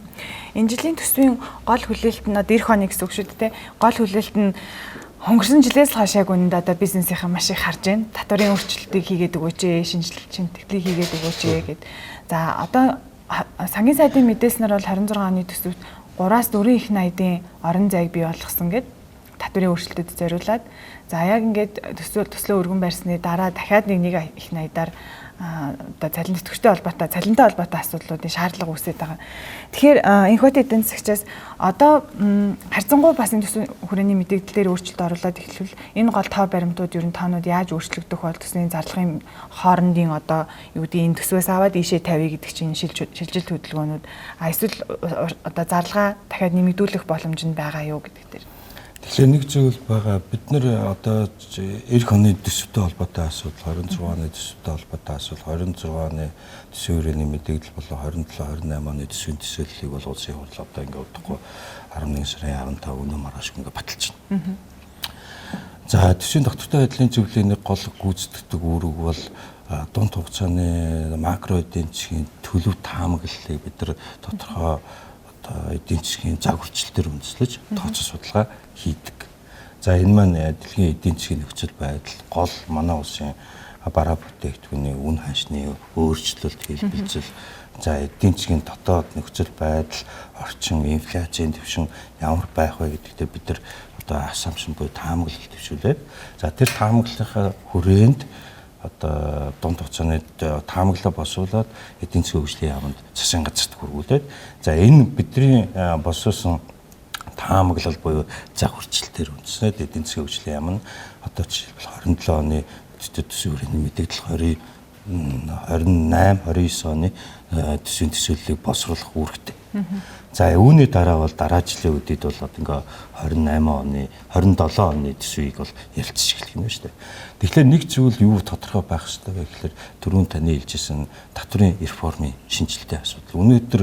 Энэ жилийн төсвийн гол хүлээлт нь одоо эх оны гэсэн үг шүү дээ. Гол хүлээлт нь өнгөрсөн жилээс л хойш яг үнэндээ одоо бизнесийнхаа маш их харж байна. Татварын өөрчлөлтийг хийгээд өгөөч ээ, шинжилэл чимтгэлийг хийгээд өгөөч ээ гэд. За одоо сангийн сайдын мэдээснээр бол 26 оны төсөвт 3-аас 4 их найдын орон зайг бий болгосон гэд татварын өөрчлөлтөд зориулаад за яг ингээд төслөө өргөн барьсны дараа дахиад нэг их найдаар одоо цалин тэтгэвчтэй холбоотой, цалинтай холбоотой асуудлуудын шаардлага үүсээд байгаа. Тэгэхээр Энхбат эдийн засгчаас одоо харьцангуй бас энэ төсвийн хүрээний мэдээлэлээр өөрчлөлт оруулаад эхлэвэл энэ гол тоо баримтууд ер нь тоонууд яаж өөрчлөгдөх бол төсвийн зарлагын хоорондын одоо юу гэдэг энэ төсвөөс аваад ийшээ тавья гэдэг чинь шилжилт хөдөлгөөнүүд эсвэл одоо зарлага дахиад нэмэгдүүлэх боломж нь байгаа юу гэдэг дээр. Тэгэхээр нэг зүйл байгаа. Бид нэр одоо эх оны төсөвтэй холбоотой асуудал, 26 оны төсөвтэй холбоотой асуудал, 26 оны төсвийн хүрээний мэдээлэл болон 27, 28 оны төсвийн төсөөллийг бол улсын хурал одоо ингээ удахгүй 11 сарын 15 өнөө маргааш ингээ баталж байна. За төсвийн доктортой байдлын зөвлөлийн нэг гол гүйцэтгэдэг үүрэг бол дунд хугацааны макро эдийн засгийн төлөв таамаглалыг бид нар тодорхой одоо эдийн засгийн заг хүчлэлтээр үндэслэж тооцоо судалгаа хийдэг. За энэ маань дэлхийн эдийн засгийн нөхцөл байдал гол манай улсын бараа бүтээгдэхүүний үн ханшны өөрчлөлт, хэлбэлзэл, за эдийн засгийн дотоод нөхцөл байдал, орчин, инфляцийн түвшин ямар байх вэ гэдэгтээ бид нар одоо асамшин буюу таамаглал төвшүүлээд за тэр таамаглалынхаа хүрээнд одоо дунд хугацааны таамаглалаа босуулаад эдийн засгийн хөгжлийн яаманд засгийн газарт хүргүүлээд за энэ бидний босуусан таамаглал буюу зах хүчлэлтээр үндэслээд эдийн засгийн хөгжлийн яам нь одоо жишээлбэл 27 оны төсвийн хүрээний мэдээлэл 28, 29 оны төсвийн төсөөллийг босруулах үүрэгтэй. За үүний дараа бол дараа жилийн үдид бол одоо ингээ 28 оны, 27 оны төсвийг бол ярилцж эхлэх юм шүү дээ. Тэгэхээр нэг зүйл юу тодорхой байх ёстой вэ гэхээр түрүүн таны хэлжсэн татварын реформын шинжилтэй асуудал. Өнөөдөр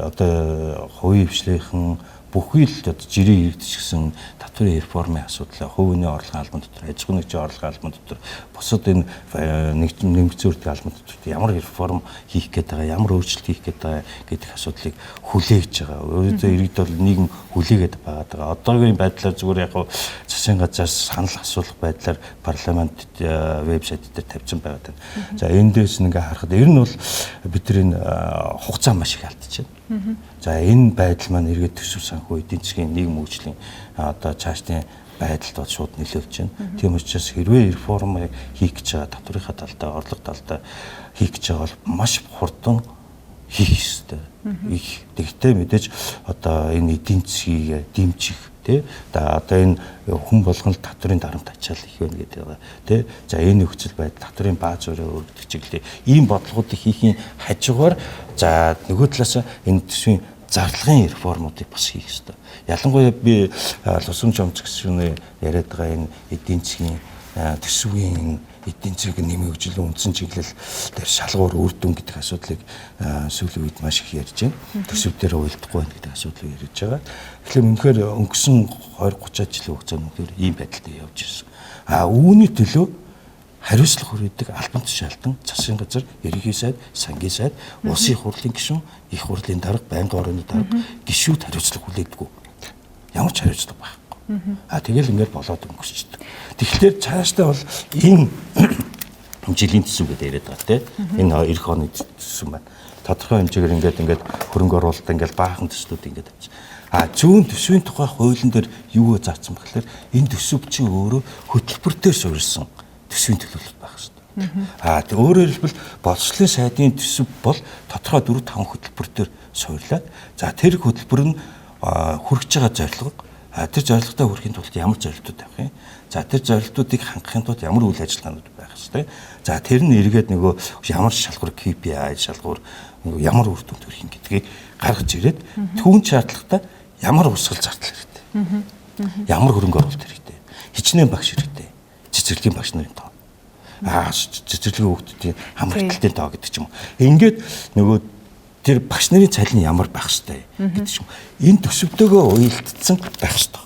одоо хувийн хвшлийнхэн бүхий л одоо жирийн иргэд ч гэсэн татварын реформын асуудал, хувь хүний орлогын албан дотор, аж ахуйн нэгжийн орлогын албан дотор, бусад энэ нэмэгдсэн үрдгийн албан дотор ямар реформ хийх гээд байгаа, ямар өөрчлөлт хийх гээд байгаа гэдэг асуудлыг хүлээгж байгаа. Өөрөөсөө иргэд бол нийгэм хүлээгээд байгаа. Одоогийн байдлаар зүгээр яг засгийн газраас санал асуулах байдлаар парламент вебсайт дээр тавьсан байгаа даа. За эндээс ингээ харахад ер нь бол бидний хугацаа маш их алдчихна. За энэ байдал маань эргээд төсөв санхүү эдийн засгийн нийгэм хөгжлийн одоо цаашдын байдалд бол шууд нөлөөлж байна. Тийм учраас хэрвээ реформ хийх гэж байгаа татварынхаа талдаа, орлого талдаа хийх гэж байгаа бол маш хурдан хийх ёстой. Их тэгтээ мэдээж одоо энэ эдийн засгийг дэмжих тий одоо энэ хүн болгон л татварын дарамт ачаал их байна гэдэг байгаа тий. За энэ нөхцөл байдал татварын бааз өрөө өргөдөх чиглэлээ ийм бодлогоудыг хийхийн хажуугаар за нөгөө талаас энэ төсвийн зарлагын реформуудыг бас хийх ёстой. Ялангуяа би Лусам Жомц гишүүний яриад байгаа энэ эдийн засгийн төсвийн эдийн засгийн нэмийн хөгжлийн үндсэн чиглэл дээр шалгуур үр дүн гэдэг асуудлыг сүүлийн үед маш их ярьж байна. Төсөв дээр уялдахгүй байна гэдэг асуудлыг ярьж байгаа. Тэгэхээр үнэхээр өнгөрсөн 20 30 жилийн хугацаанд үнэхээр ийм байдалтай явж ирсэн. А үүний төлөө хариуцлага хүрээдэг албан тушаалтан засгийн газар, ерөнхий сайд, сангийн сайд, улсын их хурлын гишүүн, их хурлын дарга, байнгын орны дарга гишүүд хариуцлага хүлээдэггүй. Ямар ч хариуцлага байхгүй. А тэгэл ингээд болоод өнгөрчдөг. Тэгэхээр цаашдаа бол энэ жилийн төсөв гэдэг яриад байгаа тийм. Энэ эх оны төсөв маань тодорхой хэмжээгээр ингээд хөрөнгө оруулалт ингээд баахан төслүүд ингээд авчих. А зүүн төсвийн тухай хуулийн дээр юу заасан бэхлээр энэ төсөв чинь өөрөө хөтөлбөр дээр суурилсан төсвийн төлөвлөлт байх хэрэгтэй. А тэг өөрөөр хэлбэл боловсролын сайдын төсөв бол тодорхой 4-5 хөтөлбөр дээр суурлаад за тэр хөтөлбөр нь хүрэж байгаа зорилго, тэр зорилготой хүрэхин тулд ямар зорилтууд авах юм? За тэр зорилтуудыг хангахын тулд ямар үйл ажиллагаанууд байх ёстой? За тэр нь эргээд нөгөө ямар шалгуур KPI шалгуур ямар үр дүнд хүрэх юм гэдгийг гаргаж ирээд түүн шаардлагатай ямар урсгал зардал хэрэгтэй? Ямар хөрөнгө оруулалт хэрэгтэй? Хичнээн багш хэрэгтэй? Цэцэрлэгийн багш нарын тоо. Цэцэрлэгийн хүүхдүүдийн хамрагдалтын тоо гэдэг ч юм уу. Ингээд нөгөө тэр багш нарын цалин ямар байх ёстой гэдэг ч юм. Энэ төсөвтэйгөө уялдсан байх ёстой.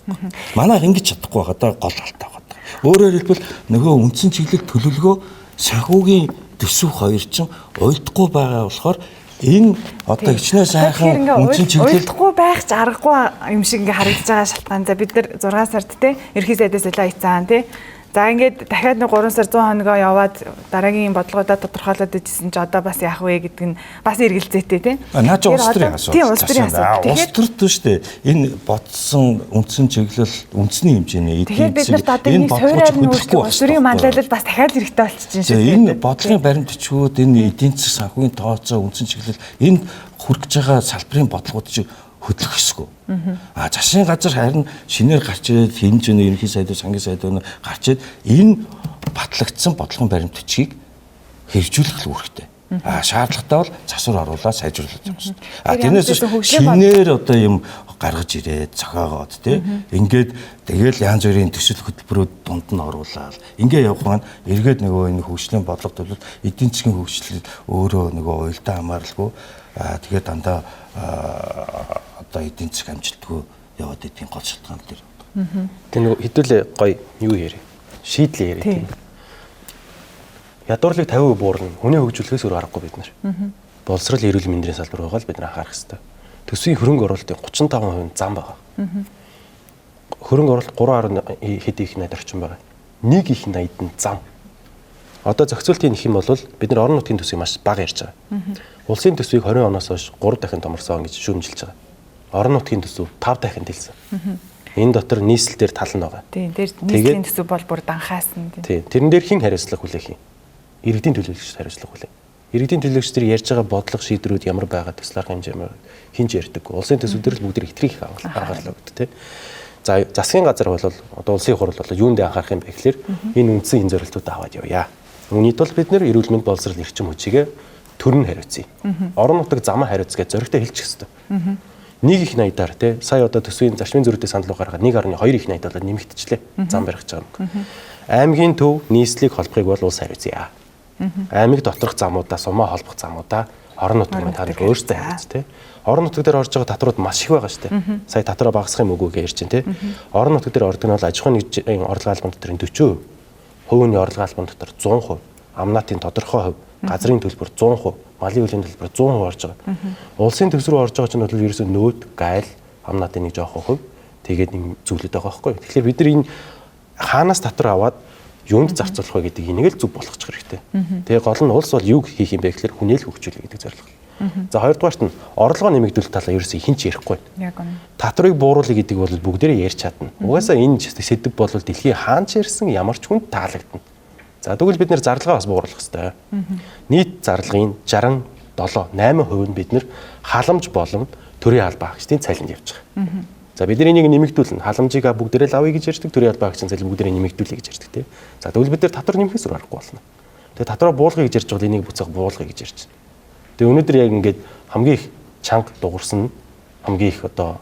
Манайх ингэж чадахгүй байгаа даа гол алдаа байгаа. Өөрөөр хэлбэл нөгөө үндсэн чиглэл төлөвлөгөө санхүүгийн төсөв хоёр чинь уялдахгүй байгаа болохоор энэ одоо хичнээн сайхан үндсэн чиглэл уялдахгүй байх ч аргагүй юм шиг ингээ харагдаж байгаа шалтгаан. За бид нар 6 сард те ерхий сайдаас илүү айцсан те. За ингээд дахиад нэг 3 сар 100 хоногоо яваад дараагийн бодлогоудаа тодорхойлоод ижсэн чи одоо бас яах вэ гэдэг нь бас эргэлзээтэй тийм. Наа чи улс төрийн асуудал. Тийм, улс төрийн асуудал. Улс төрт шүү дээ. Энэ бодсон үндсэн чиглэл үндэсний хэмжээний эдийн засаг энэ бодлого хөдлөхгүй улс төрийн манлайлал бас дахиад хэрэгтэй болчихж шүү дээ. Энэ бодлогын баримт бичгүүд, энэ эдийн засаг санхүүгийн тооцоо, үндсэн чиглэл энд хүрэж байгаа салбарын бодлогууд чи хөдлөх ёсгүй. А засгийн газар харин шинээр гарч ирээд хэмжээний ерөнхий сайд, сангийн сайд гарч ирээд энэ батлагдсан бодлогын баримт бичгийг хэрэгжүүлэх үүрэгтэй. А шаардлагатай бол засвар оруулаад сайжруулах юм байна. А тэрнээс шинээр одоо юм гаргаж ирээд зохиогоод тий ингээд тэгэл янз бүрийн төсөл хөтөлбөрүүд дунд нь оруулаад ингээ явах маань эргээд нөгөө энэ хөгжлийн бодлого төлөвлөлт эдийн засгийн хөгжил өөрөө нөгөө уялдаа хамааралгүй тэгээд дандаа одоо эдийн засаг амжилтгүй яваад идэх гол шалтгаан дээр. Тэр нөгөө хэдүүлээ гоё юу ярив. Шийдлээ ярив тийм. Ядуурлыг 50% буурна. Хүний хөгжүүлэхээс өөр аргагүй бид нар. Боловсрол эрүүл мэндийн салбар байгаа л бид нар анхаарах хэрэгтэй. Төсвийн хөрөнгө оруулалтын 35% зам байгаа. Хөрөнгө оруулалт 3.1 хэд их 80 орчим байгаа. Нэг их 80-д нь зам. Одоо зохицуултын нэх юм бол бид нар орон нутгийн төсвийг маш бага ярьж байгаа. Улсын төсвийг 20 оноос хойш 3 дахин томорсон гэж шүүмжилж байгаа. Орон нутгийн төсөв 5 дахин дэлсэн. Энэ дотор нийслэл дээр тал нь байгаа. Тийм, дээр нийслэлийн төсөв бол бүр данхаасан. Тийм. Тэрэн дээр хэн хариуцлага хүлээх юм? Иргэдийн төлөөлөгчд хариуцлага хүлээн. Иргэдийн төлөөлөгчдөр ярьж байгаа бодлого шийдвэрүүд ямар байгаа, төсөл арга хэмжээ ямар хэн ч ярьдаггүй. Улсын төсөв дээр л бүгд хэтэрхий их анхаарлаа өгдөг тийм. За засгийн газар бол одоо улсын хурал бол юунд анхаарах юм бэ гэхээр энэ үндсэн энэ зорилтуудаа аваад явъя. Үүний тулд бид нэр эрүүл мэнд боловсрол эрчим хүчигээ төр нь хариуцъя. Орон нутаг замаа хариуц гэж зоригтой хэлчих ёстой. Нэг их найдаар тий сая одоо төсвийн зарчмын зөрүүтэй санал руу гаргаад 1.2 их найд болоод нэмэгдчихлээ. Зам барих гэж байгаа юм. Аймгийн төв нийслэлийг холбохыг бол улс хариуцъя. Аймаг доторх замуудаа, сумаа холбох замуудаа орон нутаг маань та нар өөрсдөө хариуц тий. Орон нутаг дээр орж байгаа татварууд маш их байгаа шүү дээ. Сая татвараа багасгах юм үгүй гэж ярьж байна тий. Орон нутаг дээр ордог нь бол аж ахуйн нэгжийн орлогын албан дотор 40%, хувийн орлогын албан дотор 100%, амнаатын тодорхой хувь, газрын төлбөр 100%, малын хөлийн төлбөр 100% орж байгаа. Улсын төс рүү орж байгаа чинь бол ерөөсөө нөөд, гайл, амнаатын нэг жоохон хувь тэгээд нэг зүйлүүд байгаа байхгүй. Тэгэхээр бид нар энэ хаанаас татвар аваад юунд зарцуулах вэ гэдэг энийг л зөв болгочих хэрэгтэй. Тэгээ гол нь улс бол юу хийх юм бэ гэхээр хүнээ л хөгжүүлэх гэдэг зорилго. За хоёрдугаарт нь орлогоо нэмэгдүүлэх талаа ерөөсөө хэн ч ярихгүй. Яг үнэ. Татварыг бууруулъя гэдэг бол бүгдээрээ ярьж чадна. Угаасаа энэ сэдэв бол дэлхийн хаан ч ярьсан ямар ч хүнд таалагдана. За тэгвэл бид нэр зарлагаа бас бууруулах хэрэгтэй. Нийт зарлагын 67 8% нь бид нэр халамж болон төрийн албан агчдын цалинд явж байгаа. За бид нар энийг нэмэгдүүлнэ. Халамжийг бүгдээрээ л авъя гэж ярьдаг. Төрийн албан агчдын цалин бүгдээрээ нэмэгдүүлье гэж ярьдаг тийм. За тэгвэл бид нар татвар нэмэхээс өөр аргагүй болно. Тэгээ татвараа буулгая гэж ярьж байгаа энийг буцаах буулгая гэж ярьж байна. Тэгээ өнөөдөр яг ингээд хамгийн их чанга дуурсан нь хамгийн их одоо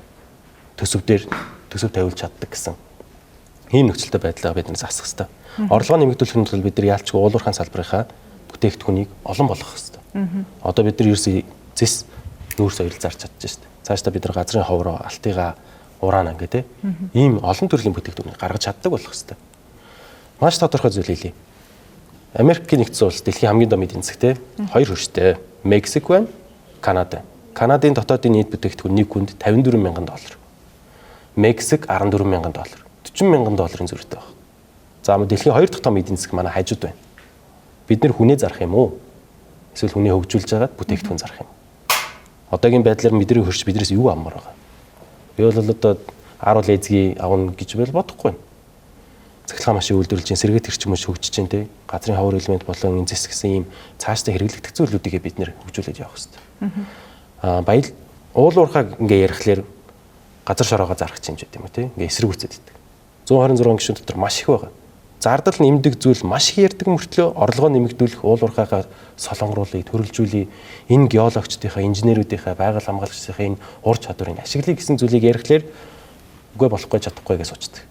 төсөв дээр төсөв тавиулж чаддаг гэсэн ийм нөхцөлтэй байдлаа бид нар засах хэрэгтэй. Орлогоо нэмэгдүүлэхийн тулд бид нар яалчгүй уулуурхайн салбарынхаа бүтээгдэхүүнийг олон болгох хэрэгтэй. Одоо бид нар ерөөсөө зэс нүүрс хоёрл зарч чадчих шүү дээ. Цаашдаа бид нар газрын ховроо, алтыгаа, уран ингээ те. Ийм олон төрлийн бүтээгдэхүүнийг гаргаж чаддаг болох хэрэгтэй. Маш тодорхой зүйл хэлье. Америкийн нэгдсэн улс дэлхийн хамгийн том эдийн засаг те. Хоёр хөрштэй. Мексик байна, Канада. Канадын дотоодын нийт бүтээгдэхүүн нэг хүнд 54 мянган доллар. Мексик 14 мянган доллар. 40 мянган долларын зөрүүтэй байна. За дэлхийн хоёр дахь том эдийн засаг манай хажууд байна. Бид нэр хүнээ зарах юм уу? Эсвэл хүнээ хөгжүүлж хагаад бүтээгдэхүүн зарах юм. Одоогийн байдлаар бидний хөрш биднээс юу авмаар байгаа? Би бол одоо 10 лезги авна гэж бол бодохгүй байна. Цахилгаан машин үйлдвэрлэж чинь сэргэт эрчим хүч хөгжиж чинь те газрын ховор элемент болон энэ зэс гэсэн ийм цаашдаа хэрэглэгдэх зүйлүүдийг бид нэр хөгжүүлээд явах хэрэгтэй. Баял уул уурхайг ингээ ярихлаар газар шороогоо зарах чинь гэдэг юм уу те ингээ эсрэгүүцээд идэг. 126 гишүүн дотор маш их байгаа. Зардал нэмдэг зүйл маш их ярьдаг мөртлөө орлогоо нэмэгдүүлэх уул уурхайгаа солонгоруулъя, төрөлжүүлье, энэ геологчдынхаа, инженерүүдийнхаа, байгаль хамгаалагчдынхаа энэ ур чадварыг ашиглая гэсэн зүйлийг ярихлаар үгүй болохгүй чадахгүй гэж суучдаг.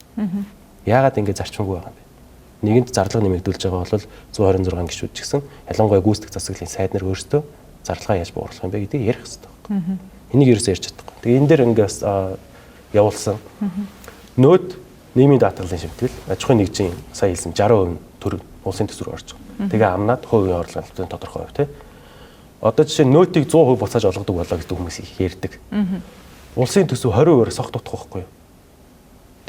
Яагаад ингэ зарчимгүй байгаа юм бэ? Нэгэнд зарлага нэмэгдүүлж байгаа бол 126 гишүүд ч гэсэн ялангуяа гүйцэтгэх засаглалын сайд нар өөрсдөө зарлагаа яаж бууруулах юм бэ гэдгийг ярих хэрэгтэй байна. Энийг ерөөсөө ярьж чадахгүй. Тэгээ энэ дээр ингээс явуулсан. Нөөд нийгмийн даатгалын шимтгэл аж ахуйн нэгжийн сая хэлсэн 60% нь төр улсын төсвөр орж байгаа. Тэгээ амнаад хувийн орлого албан тодорхой хувь тий. Одоо жишээ нь нөөтийг 100% буцааж олгодог болоо гэдэг хүмүүс их ярьдаг. Улсын төсөв 20%-аар согт утах байхгүй юу?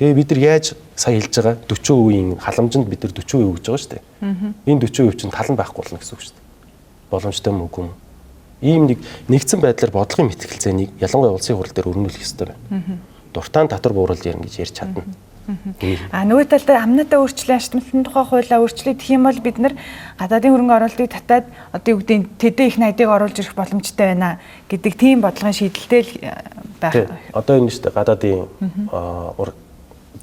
Тэгээ бид нар яаж сая хэлж байгаа 40%-ийн халамжинд бид нар 40% өгж байгаа шүү дээ. Энэ 40% чинь тал нь байхгүй болно гэсэн үг шүү дээ. Боломжтой мөн үгүй юм. Ийм нэг нэгдсэн байдлаар бодлогын мэтгэлцээнийг ялангуяа улсын хурал дээр өрнүүлэх ёстой байна. Дуртаан татвар бууруулж ярина гэж ярьж чадна. Нөгөө талдаа амнаатай өөрчлөлт, аштмалтын тухай хуулиа өөрчлөлт гэх юм бол бид нар гадаадын хөрөнгө оруулалтыг татаад одоо юу гэдэг тэдэн их найдыг оруулж ирэх боломжтой байна гэдэг тийм бодлогын шийдэлтэй л байх. Одоо энэ шүү дээ гадаадын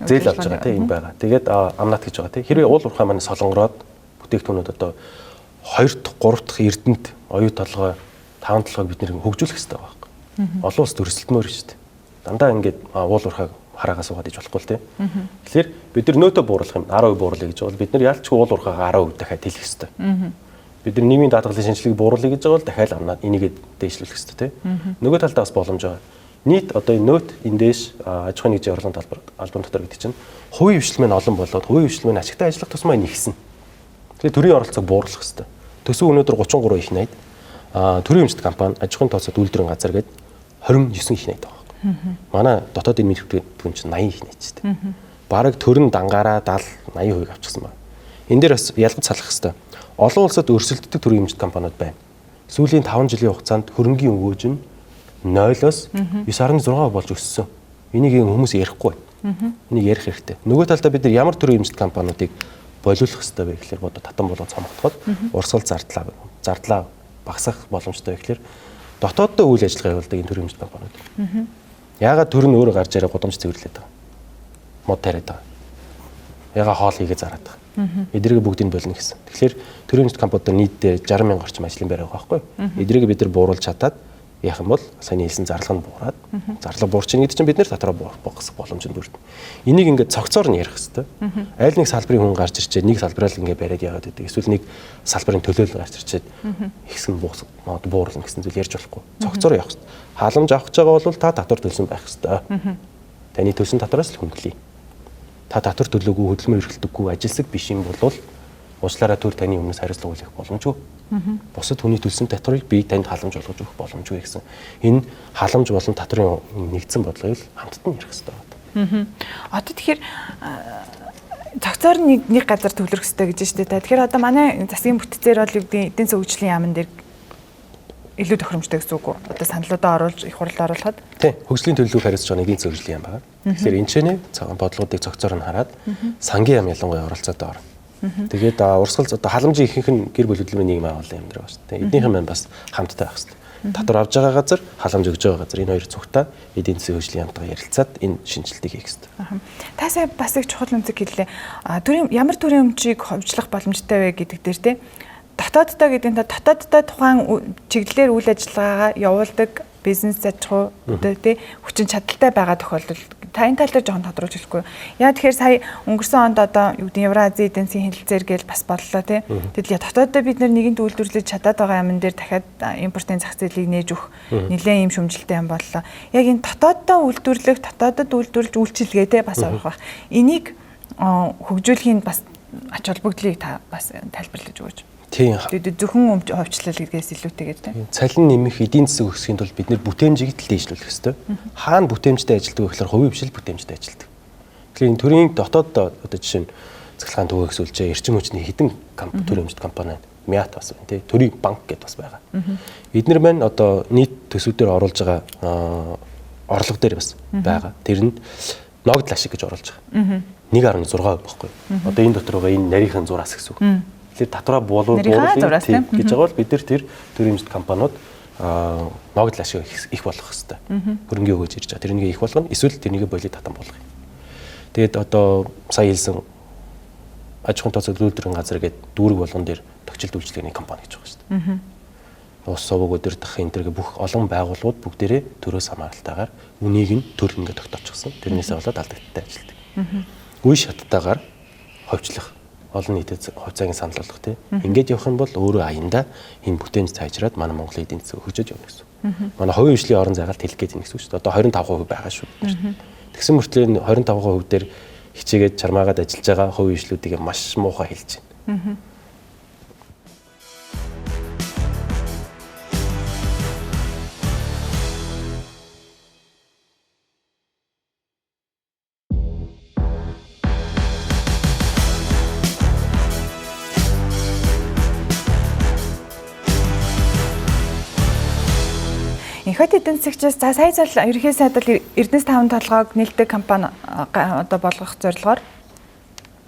зээл авч байгаа тийм энэ байгаа. Тэгээд амнаат гэж байгаа тийм. Хэрвээ уул уурхай маань солонгороод бүтээгдэхүүнүүд одоо 2 дахь 3 дахь эрдэнэт оюу толгой 5 толгойг бид нэр хөгжүүлэх хэрэгтэй байгаа байхгүй. Олон улс өрсөлдмөр шүү дээ. Дандаа ингээд уул уурхайг хараагаа суугаад иж болохгүй л тийм. Тэгэхээр бид нар нөөтөө бууруулах юм 10% бууруулъя гэж бол бид нар ялчгүй уул уурхайгаа 10% дахиад хэлэх хэрэгтэй. Бид нар нийгмийн даатгалын шинжилгээг бууруулъя гэж байгаа бол дахиад амнаад энийгээ дээшлүүлэх хэрэгтэй тийм. Нөгөө талдаа бас боломж байгаа. Нийт одоо энэ нөөт энэ дээш аж ахуйн нэгжийн орлогын талбар албан дотор гэдэг чинь хувийн хвшлэл маань олон болоод хувийн хвшлэл маань ашигтай ажиллах тусмаа нэгсэн. Тэгэхээр төрийн оролцоог бууруулах хэрэгтэй. Төсөв өнөөдөр 33 их найд төрийн өмчт компани аж ахуйн тооцоод үйлдвэрийн газар гээд 29 их найд байгаа. Манай дотоодын мэдвэтгэн чинь 80 их найд шүү дээ. Бараг төр нь дангаараа 70 80% авчихсан байна. Энэ дээр бас ялгаж салах хэрэгтэй. Олон улсад өрсөлддөг төрийн өмчт компаниуд байна. Сүүлийн 5 жилийн хугацаанд хөрөнгийн өгөөж нь 0-оос 9.6% болж өссөн. Энийг хүмүүс ярихгүй байна. Энийг ярих хэрэгтэй. Нөгөө талдаа бид нар ямар төрлийн өмчт компаниудыг болиулах хэрэгтэй вэ гэхээр бодо татан болоо цомогдоход урсгал зардлаа багасгах боломжтой вэ гэхээр дотооддоо үйл ажиллагаа явуулдаг энэ төрлийн өмчт компаниуд. Яагаад төр нь өөрөө гарч ирээ гудамж цэвэрлээд байгаа. Мод тариад байгаа. Ягаа хоол хийгээ зараад байгаа. Эдрийг бүгдийг болно гэсэн. Тэгэхээр төрийн өмчт компаниуд нийтдээ 60 мянга орчим ажлын байр байгаа байхгүй. Эдрийг бид нар бууруулж чадаад яах юм бол саяны хэлсэн зарлага нь буураад зарлага буурч ийн гэдэг чинь бид нэр татраа буурах боломж нь бүрдэнэ. Энийг ингээд цогцоор нь ярих хэрэгтэй. Аль нэг салбарын хүн гарч ирчээд нэг салбараа л ингээд бариад яваад байдаг. Эсвэл нэг салбарын төлөөлөл гарч ирчээд ихсэн буурлна гэсэн зүйл ярьж болохгүй. Цогцоор явах хэрэгтэй. Халамж авах гэж байгаа бол та татвар төлсөн байх хэрэгтэй. Таны төлсөн татвараас л хөнгөлье. Та татвар төлөөгүй, хөдөлмөр эрхэлдэггүй, ажилсаг биш юм бол уучлаарай төр таны өмнөөс хариуцлага хүлээх боломжгүй. Бусад хүний төлсөн татварыг би танд халамж олгож өгөх боломжгүй гэсэн. Энэ халамж болон татварын нэгдсэн бодлогыг хамтд нь ярих хэрэгтэй байна. Одоо тэгэхээр цогцоор нэг газар төвлөрөх хэрэгтэй гэж байна шүү дээ. Тэгэхээр одоо манай засгийн бүтцээр бол юу гэдэг эдийн засгийн хөгжлийн яамн дээр илүү тохиромжтой гэсэн үг үү? Одоо саналуудаа оруулж их хурлд оруулахад. Тийм, хөгжлийн төлөвлөгөөг хариуцж байгаа эдийн засгийн хөгжлийн яам байна. Тэгэхээр энэ ч нэ бодлогоодыг цогцоор нь хараад сангийн яам ялангуяа оролцоотой орно. Тэгээд урсгал одоо халамжийн ихэнх нь гэр бүл хөдөлмөрийн нийгэм агуулгын юм дээр байна шүү дээ. Эднийхэн маань бас хамттай байх хэрэгтэй. Татвар авж байгаа газар, халамж өгж байгаа газар энэ хоёр цугтаа эдийн засгийн хөгжлийн яамтайгаа ярилцаад энэ шинжилтийг хийх хэрэгтэй. Та сая бас их чухал үнцэг хэллээ. Ямар төрийн өмчийг ховжлох боломжтой вэ гэдэг дээр те. Дотооддоо гэдэг нь дотооддоо тухайн чиглэлээр үйл ажиллагаагаа явуулдаг Бизнес аж ахуй одоо тий хүчин чадалтай байгаа тохиолдолд та энэ тал дээр жоохон тодруулж хэлэхгүй. Яа тэгэхээр сая өнгөрсөн онд одоо юу гэдэг Евразийн эдийн засгийн хэлэлцээр гээл бас боллоо тий. Тэгэл дотооддоо бид нэгэнт үйлдвэрлэж чадаад байгаа юмн дээр дахиад импортын зах зээлийг нээж өгөх нэлээд юм шүмжлэлтэй юм боллоо. Яг энэ дотооддоо үйлдвэрлэх, дотоодод үйлдвэрлэж үйлчилгээ тий бас орох байх. Энийг хөгжүүлэхийн бас ач холбогдлыг та бас тайлбарлаж өгөөч. Тийм. Зөвхөн хувьчлал гэдгээс илүүтэйгээр тийм. Цалин нэмэх, эдийн засаг өсөхийн тулд бид нэр бүтээмжийг л дээшлүүлэх ёстой. Хаана бүтээмжтэй ажилладаг вэ гэхээр хувийн хвшил бүтээмжтэй ажилладаг. Тэгэхээр энэ төрийн дотоод одоо жишээ нь цахилгаан түгээх сүлжээ, эрчим хүчний хэдэн төрийн хэмжит компани байна. МИАТ бас байна тий. Төрийн банк гэдээ бас байгаа. Эднэр маань одоо нийт төсвүүдээр оруулж байгаа орлого дээр бас байгаа. Тэрэнд ногдол ашиг гэж оруулж байгаа. 1.6% байхгүй. Одоо энэ дотор байгаа энэ нарийнхан зураас гэсэн үг. Тэгэхээр татвараа буулгах гэж байгаа бол бид нар тэр төрийн хэмжит компаниуд ногдол ашиг их болох хэвээр. Хөрөнгө өгөөж ирж байгаа. Тэрнийг их болгоно. Эсвэл тэрнийг болиг татан болгоно. Тэгээд одоо сая хэлсэн аж ахуйн тооцоо үйлдвэрийн газар гэдэг дүүрэг болгон дээр тогтчлт үйлчилгээний компани гэж байгаа шүү дээ. Ус суваг удирдах энэ төргээ бүх олон байгууллагууд бүгдээрээ төрөөс хамааралтайгаар үнийг нь төр ингээд тогтоочихсон. Тэрнээсээ болоод алдагдaltaй ажилладаг. Үе шаттайгаар ховчлох олон нийтэд хувьцааг санал болгох тий. Ингээд явах юм бол өөрөө аяндаа энэ бүтээмж цайжраад манай Монголын эдийн засаг хөгжиж явна гэсэн. Манай хувийн хвшлийн орон зайгаал тэлэх гээд байна гэсэн үг шүү дээ. Одоо 25% байгаа шүү дээ. Тэгсэн мөртлөө энэ 25% дээр хичээгээд чармаагаад ажиллаж байгаа хувийн хвшлүүдийг маш муухай хэлж байна. Инхот эдийн засагчаас за сая зал ерөнхий сайд бол Эрдэнэс таван толгойг нээлттэй компани одоо болгох зорилгоор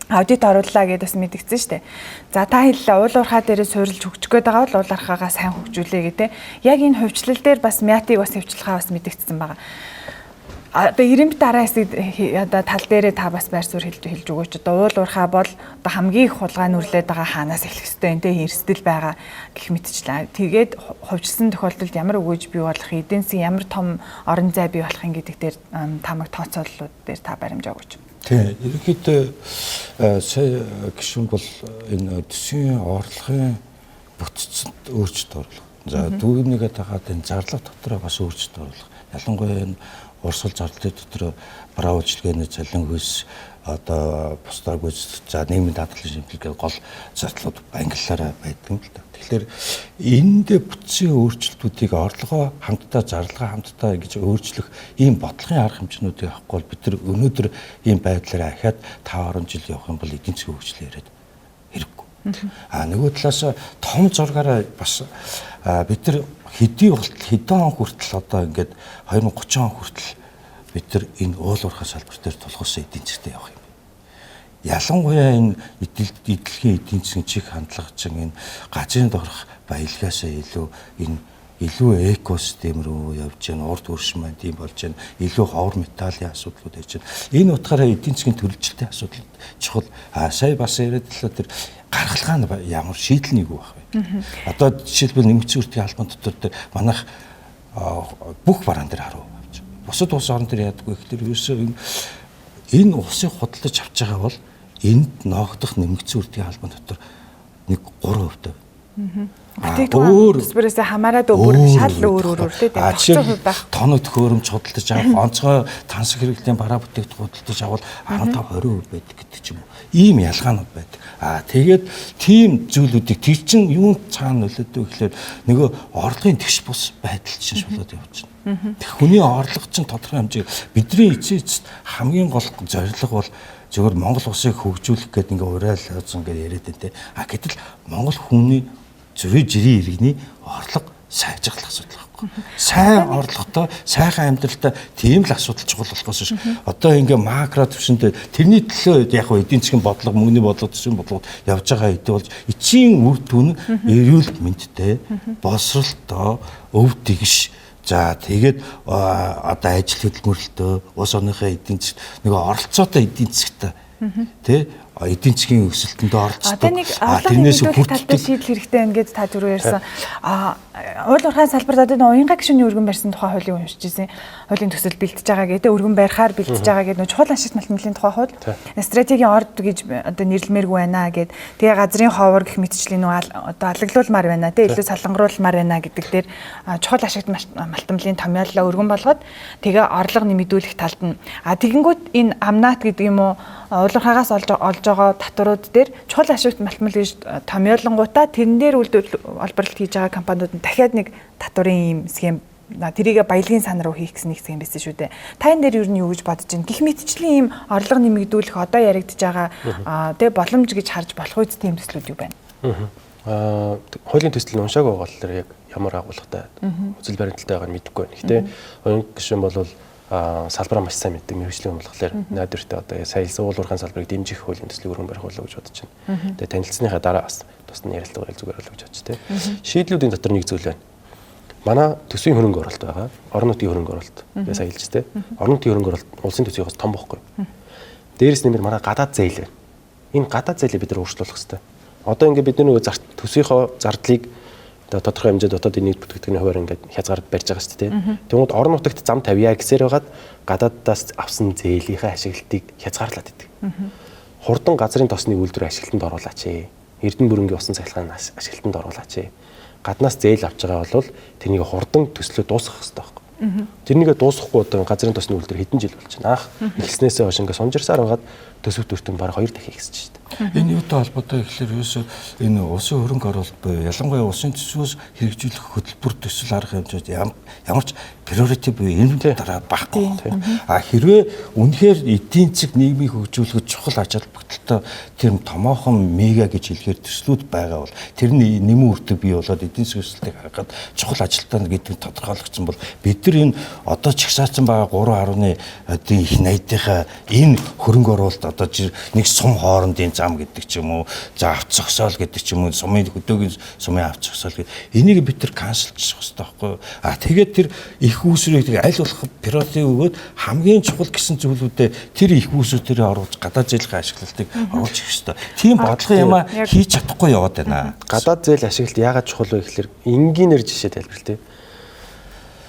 аудит орууллаа гэдээ бас мэдгдсэн шүү дээ. За та хэллээ уул уурхай дээрээ суурилж хөгжих гээд байгаа бол уул уурхайгаа сайн хөгжүүлээ гэдэг. Яг энэ хувьчлал дээр бас МИАТ-ыг бас хөвчлөхаа бас мэдгдсэн байгаа. Одоо ирэмбит дараа хэсэг одоо тал дээрээ та бас байр суурь хэлж өгөөч. Одоо уул уурхай бол одоо хамгийн их хулгай нүрлээд байгаа хаанаас эхлэх ёстой энэ тэ эрсдэл байгаа гэх мэтчлээ. Тэгээд хувьчилсан тохиолдолд ямар өгөөж бий болох, эдийн засгийн ямар том орон зай бий болох юм гэдэг дээр таамаг тооцооллууд дээр та баримжаа өгөөч. Тийм, ерөнхийдөө сая гишүүн бол энэ төсвийн орлогын бүтцэнд өөрчлөлт оруулах. За дүүнийгээ дагаад энэ зарлага дотроо бас өөрчлөлт оруулах. Ялангуяа энэ урсгал зардлын дотор бараа үйлчилгээний цалин хөлс одоо бусдаар гүйцэтгэх за нийгмийн даатгалын шимтгэлгээ гол зардлууд ангиллаараа байдаг юм л да. Тэгэхээр энд бүтцийн өөрчлөлтүүдийг орлогоо хамтдаа зарлага хамтдаа ингэж өөрчлөх ийм бодлогын арга хэмжээнүүдийг авахгүй бол бид нар өнөөдөр ийм байдлаараа ахаад 5 10 жил явах юм бол эдийн засгийн хөгжил яриад хэрэггүй. А нөгөө талаас том зургаараа бас бид нар хэдий болтол хэдэн он хүртэл одоо ингээд 2030 он хүртэл бид нар энэ уул уурхай салбар дээр тулгуурласан эдийн засгт явах юм. Ялангуяа энэ эдлэгийн эдийн засгийн чиг хандлага чинь энэ газрын доторх баялгаасаа илүү энэ илүү экосистем рүү явж байна, урд хөрш маань тийм болж байна, илүү ховор металлын асуудлууд байж байна. Энэ утгаараа эдийн засгийн төрөлжилтийн асуудал чухал. А сая бас яриад л тэр гаргалгаа нь ямар шийдэл нэг байх вэ? Одоо жишээлбэл нэмэгдсэн үртгийн албан дотор тэр манайх бүх бараан дээр харуу авч. Бусад улс орн дээр яадаг вэ гэхээр ерөөсөө энэ улсыг худалдаж авч байгаа бол энд ноогдох нэмэгдсэн үртгийн албан дотор нэг 3%. Бүтээгдэхүүн төсвөрөөсөө хамаарат өөр шал өөр өөр тийм тогтцоо хувь байх. Тоног төхөөрөмж худалдаж авах, онцгой тансаг хэрэглэлийн бараа бүтээгдэхүүн худалдаж авал 15 20% байдаг гэдэг ч юм уу. Ийм ялгаанууд байдаг. Аа тэгээд тийм зүйлүүдийг тэр чин юун цаана нөлөөдөг гэхээр нөгөө орлогын тэгш бус байдал чинь шулаад явж байна. Тэг хүний орлого чинь тодорхой хэмжээ бидний эцсийн эцэст хамгийн гол зорилго бол зөвхөн Монгол улсыг хөгжүүлэх гэдэг ингээ уриал лозунг ингээд яриад байна те. А гэтэл Монгол хүний зүрийн жирийн иргэний орлого сайжрах асуудал байхгүй. Сайн орлоготой, сайхан амьдралтай тийм л асуудал чухал болохоос биш. Одоо ингээ макро түвшинд тэрний төлөө яг хөө эдийн засгийн бодлого, мөнгөний бодлого, төсвийн бодлогод явж байгаа хэдий болж эцсийн үр дүн нь эрүүл мэндтэй, боловсролтой, өв дэгш. За тэгээд одоо ажил хөдөлмөрлөлтөө, улс орныхоо эдийн засгт нөгөө оролцоотой эдийн засгтай тий эдийн засгийн өсөлтөнд оролцдог. Одоо нэг тэрнээс хүртэл шийдэл хэрэгтэй байна гэж та түрүү ярьсан. Уул уурхайн салбарт одоо уянга гишүүний өргөн барьсан тухай хуулийг уншиж ирсэн. Хуулийн төсөл бэлтэж байгаа гэдэг, өргөн барихаар бэлтэж байгаа гэдэг нөө чухал ашигт малтмлын тухай хууль. Стратегийн орд гэж одоо нэрлэмээргүй байна гэд. Тэгээ газрын ховор гэх мэтчлийн нөө одоо алаглуулмаар байна те, илүү салангруулмаар байна гэдэг дээр чухал ашигт малтмлын томьёоллоо өргөн болгоод тэгээ орлого нэмэгдүүлэх талд нь. А тэгэнгүүт энэ амнат гэдэг юм уу, уул уурхаагаас олж байгаа татварууд дээр чухал ашигт малтмал гэж томьёолонгуудаа тэрэн дээр үйлдвэрлэл олборлолт хийж байгаа компаниуд нь дахиад нэг татварын ийм схем, тэрийг баялагын сан руу хийх гэсэн нэг схем байсан шүү дээ. Та энэ дээр юу нь юу гэж бодож байна? Гэх мэтчлийн ийм орлого нэмэгдүүлэх одоо яригдж байгаа тэгээ боломж гэж харж болох үст тийм төслүүд юу байна? Хуулийн төсөл нь уншаагүй байгаа болохоор яг ямар агуулгатай үзэл баримталтай байгааг нь мэдэхгүй байна. Гэхдээ уянга гишүүн бол салбараа маш сайн мэддэг мэргэжлийн хүн болохоор найдвартай одоо сая уул уурхайн салбарыг дэмжих хуулийн төслийг өргөн барих болов гэж бодож байна. Тэгээ танилцсныхаа дараа бас тусад нь ярилцлага зүгээр болов гэж бодож тий. Шийдлүүдийн дотор нэг зүйл байна. Манай төсвийн хөрөнгө оруулалт байгаа. Орон нутгийн хөрөнгө оруулалт. Тэгээ сая хэлж тий. Орон нутгийн хөрөнгө оруулалт улсын төсвийнхээс том бохгүй. Дээрээс нэмэр манай гадаад зээл байна. Энэ гадаад зээлийг бид нар өөрчлөх хэрэгтэй. Одоо ингээд бид нөгөө төсвийнхөө зардлыг одоо тодорхой хэмжээд дотоодын нийт бүтээгдэхүүний хувиар ингээд хязгаар барьж байгаа шүү дээ. Тэгмүүд орон нутагт зам тавья гэсээр байгаад гадаадаас авсан зээлийнхээ ашиглалтыг хязгаарлаад идэг. Хурдан газрын тосны үйлдвэр ашиглалтанд оруулаач. Эрдэнэ бүрэнгийн усан цахилгаан ашиглалтанд оруулаач. Гаднаас зээл авч байгаа бол тэрнийг хурдан төслөө дуусгах хэрэгтэй байхгүй. Тэрнийгээ дуусгахгүй одоо газрын тосны үйлдвэр хэдэн жил болж байна. Анх эхэлснээсээ хойш ингээд сунжирсаар байгаад төсөв төртөн бараг 2 дахин ихсэж шүү дээ. Энэ юутай холбоотой гэхээр ерөөсөө энэ улсын хөрөнгө оруулалт буюу ялангуяа улсын төсвөөс хэрэгжүүлэх хөтөлбөр төсөл арга хэмжээд ямар ч приорити буюу энэ дараа байхгүй. А хэрвээ үнэхээр эдийн засаг нийгмийг хөгжүүлэхэд чухал ач холбогдолтой тэр томоохон мега гэж хэлэхээр төслүүд байгаа бол тэр нь нэмэн үрдэг бий болоод эдийн засгийн өсөлтийг харахад чухал ажилтан гэдэг нь тодорхойлогдсон бол бид нар энэ одоо чагсаацсан байгаа 3.1 их найдынхаа энэ хөрөнгө оруулалт одоо нэг сум хоорондын зам гэдэг ч юм уу, за авч зогсоол гэдэг ч юм уу, сумын хөдөөгийн сумын авч зогсоол гэдэг. Энийг бид тэр канселчих хэрэгтэй байхгүй юу? А тэгээд тэр их үүсвэрийг аль болох приорити өгөөд хамгийн чухал гэсэн зүйлүүдээ тэр их үүсвэр оруулж гадаад зээлийн ашиглалтыг оруулж ирэх хэрэгтэй. Тийм бодлого юм а хийж чадахгүй яваад байна. Гадаад зээл ашиглалт яагаад чухал вэ гэхээр энгийнээр жишээ тайлбарлая тий.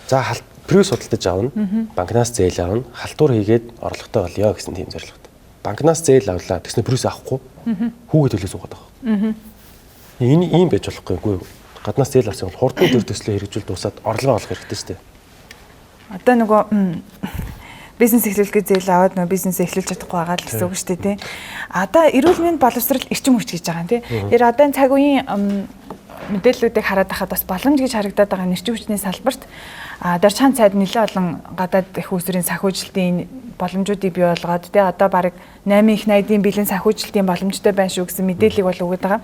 За Прюс худалдаж авна, банкнаас зээл авна, халтур хийгээд орлоготой болёо гэсэн тийм зорилготой. Банкнаас зээл авлаа, тэгснэ прюс авахгүй. Хүүгээ төлөө суугаад байгаа. Энэ ийм байж болохгүй. Үгүй гаднаас зээл авсан бол хурдан төр төслөө хэрэгжүүл дуусаад орлогоо олох хэрэгтэй шүү дээ. Одоо нөгөө бизнес эхлүүлэхэд зээл аваад нөгөө бизнес эхлүүлж чадахгүй байгаа л гэсэн үг шүү дээ тий. Одоо эрүүл мэнд боловсрал эрчим хүч гэж байгаа юм тий. Тэр одоо энэ цаг үеийн мэдээллүүдийг хараад байхад бас боломж гэж харагдаад байгаа эрчим хүчний салбарт Дорчхан сайд нэлээд олон гадаад их үүсвэрийн санхүүжилтийн боломжуудыг бий болгоод тий одоо бараг 8 их 80-ийн бэлэн санхүүжилтийн боломжтой байна шүү гэсэн мэдээллийг бол өгöd байгаа.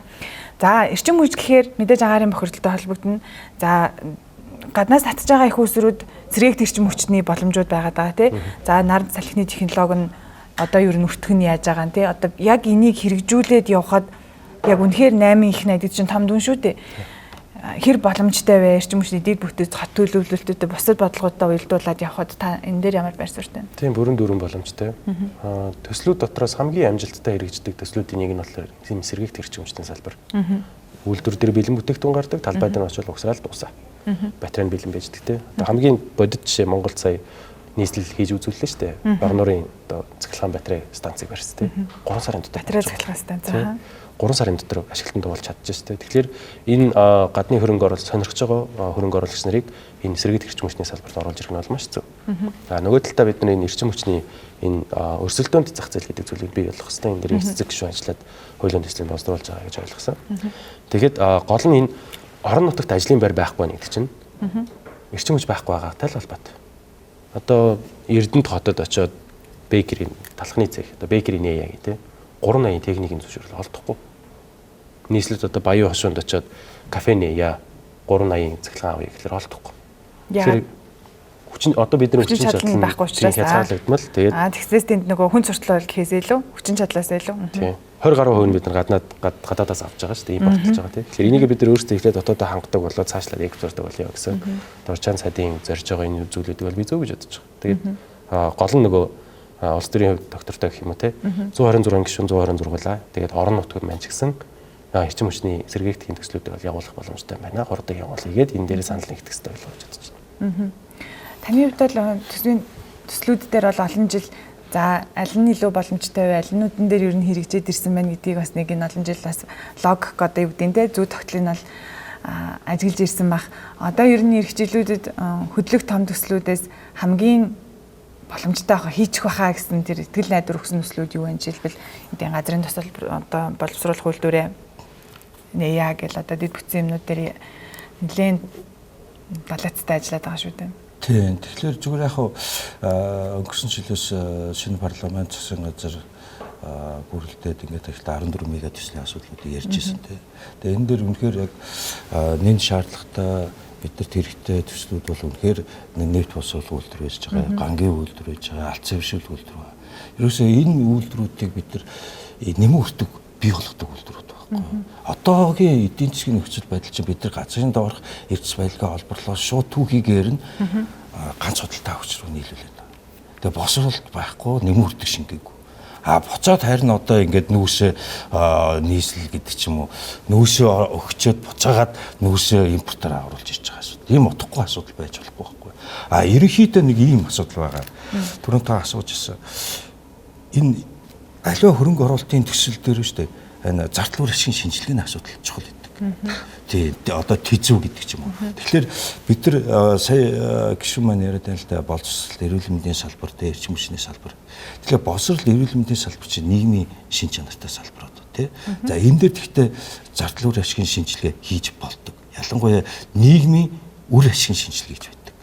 За эрчим хүч гэхээр мэдээж агаарын бохирдолтой холбогдно. За гаднаас татж байгаа их үүсвэрүүд сэргээгт эрчим хүчний боломжууд байгаа даа тий. За наран салхины технологи нь одоо ер нь өртөх нь яаж байгаа юм тий. Одоо яг энийг хэрэгжүүлээд явхад яг үнэхээр 8 их 80 чинь том дүн шүү дээ. Хэр боломжтой вэ? Эрчим хүчний дэд бүтээц хот төлөвлөлтөд бусад бодлогоудаа уялдуулаад явхад та энэ дээр ямар байр суурьтай вэ? Тийм, бүрэн дүүрэн боломжтой. Төслүүд дотроос хамгийн амжилттай хэрэгждэг төслүүдийн нэг нь болохоор тийм сэргээгт эрчим хүчний салбар. Үйлдвэр дээр бэлэн бүтээгдэхүүн гардаг, талбай дээр очивол угсраал дуусаа. Батарей нь бэлэн байж гэдэг те. Одоо хамгийн бодит жишээ Монгол сая нийслэл хийж үзүүллээ шүү дээ. Багнуурын одоо цахилгаан батарей станцыг барьсан те. 3 сарын дотор батарей цахилгаан станц. 3 сарын дотор ашиглалтанд оруулж чадчих шүү дээ. Тэгэхээр энэ гадны хөрөнгө оруулалт сонирхож байгаа хөрөнгө оруулагч нарыг энэ сэргээгт эрчим хүчний салбарт оруулж ирэх нь бол маш зөв. А нөгөө талдаа бид нар энэ эрчим хүчний энэ өрсөлдөөнд зах зээл гэдэг зүйлийг бий болгох хэрэгтэй. Энэ дээр эцэг гишүүн ажиллаад хуулийн төслийг боловсруулж байгаа гэж ойлгосон. Тэгэхэд гол нь энэ орон нутагт ажлын байр байхгүй гэдэг чинь эрчим хүч байхгүй байгаатай л холбоотой. Одоо Эрдэнэт хотод очиод бейкери талхны цех одоо бейкери нээе гэх тээ 380 техникийн зөвшөөрөл олдохгүй. Нийслэлд одоо Баян хошуунд очиод кафе нээе 380 цахилгаан авъя гэхлээр олдохгүй. Тэгэхээр хүчин одоо бидний хүчин чадал нь байхгүй учраас хязгаарлагдмал. Тэгээд тэгсээс тэнд нөгөө хүн суртлал гэхээс илүү хүчин чадлаас илүү. Тийм. 20 гаруй хувь нь бид нар гадаадаас авч байгаа шүү дээ, импортлж байгаа тийм. Тэгэхээр энийг бид нар өөрсдөө эхлээд дотоодоо хангадаг болоод цаашлаад экспортдаг болёо гэсэн. Дорчаан сайдын зорж байгаа энэ зүйлүүдийг бол би зөв гэж бодож байгаа. Тэгээд гол нь нөгөө Улс төрийн хувьд доктортой гэх юм уу те 126 гишүүн 126 лаа. Тэгээд орон нутгад маань ч гэсэн эрчим хүчний сэргээгдэхийн төслүүдийг бол явуулах боломжтой байна. Хурдан явуул хийгээд энэ дээрээ санал нэгтгэх хэрэгтэй болов гэж бодож байна. Таны хувьд бол төсвийн төслүүд дээр бол олон жил за аль нь илүү боломжтой вэ? Аль нүүдэн дээр ер нь хэрэгжээд ирсэн байна гэдгийг бас нэг энэ олон жил бас логик одоо юу гэдэг нь те зүй тогтлыг нь бол ажиглаж ирсэн бах. Одоо ер нь ирэх жилүүдэд хөдлөх том төслүүдээс хамгийн боломжтой байхаа хийчих байхаа гэсэн тэр итгэл найдвар өгсөн төслүүд юу вэ? Жишээлбэл эдийн газрын тусал одоо боловсруулах үйлдвэрээ нээя гэл одоо дэд бүтцийн юмнууд дээр нэлээд балацтай ажиллаад байгаа шүү дээ. Тийм. Тэгэхээр зүгээр яг өнгөрсөн жилээс шинэ парламент засгийн газар бүрэлдээд ингээд ажил 14 мега төслийн асуудлуудыг ярьж ирсэн тийм. Тэгээ энэ дээр үнэхээр яг нэн шаардлагатай бидэрт хэрэгтэй төслүүд бол үнэхээр нефть босгол үйлдвэр байж байгаа, гангийн үйлдвэр байж байгаа, алт зэвшил үйлдвэр байна. Ерөөсөө энэ үйлдвэрүүдийг бид нар нэмэн өртөг бий болгодог үйлдвэрүүд байхгүй. Одоогийн эдийн засгийн нөхцөл байдал чинь бид нар газрын доорх эрдэс баялгаа олборлоо шууд түүхийгээр нь ганц худалдаа хүч рүү нийлүүлээд байна. Тэгээ босролт байхгүй, нэмэн өртөг шингээгүй. А буцаад харин одоо ингээд нүүсээ нийслэл гэдэг ч юм уу нүүсээ өгчөөд буцаагаад нүүсээ импортоор оруулж ирж байгаа асуудал. Ийм утгагүй асуудал байж болохгүй байхгүй. А ерөнхийдөө нэг ийм асуудал байгаа. Түрүүн та асууж ирсэн. Энэ аливаа хөрөнгө оруулалтын төсөл дээр шүү дээ. Энэ зардал үр ашигын шинжилгээний асуудал чухал байдаг. Тий, одоо тэзүү гэдэг ч юм уу. Тэгэхээр бид нар сая гишүүн маань яриад байна л да, боловсрол, эрүүл мэндийн салбар дээр, эрчим хүчний салбар. Тэгэхээр боловсрол, эрүүл мэндийн салбар чинь нийгмийн шин чанартай салбарууд тий. За энэ дээр гэхдээ зардал үр ашигын шинжилгээ хийж болдог. Ялангуяа нийгмийн үр ашигын шинжилгээ хийж байдаг.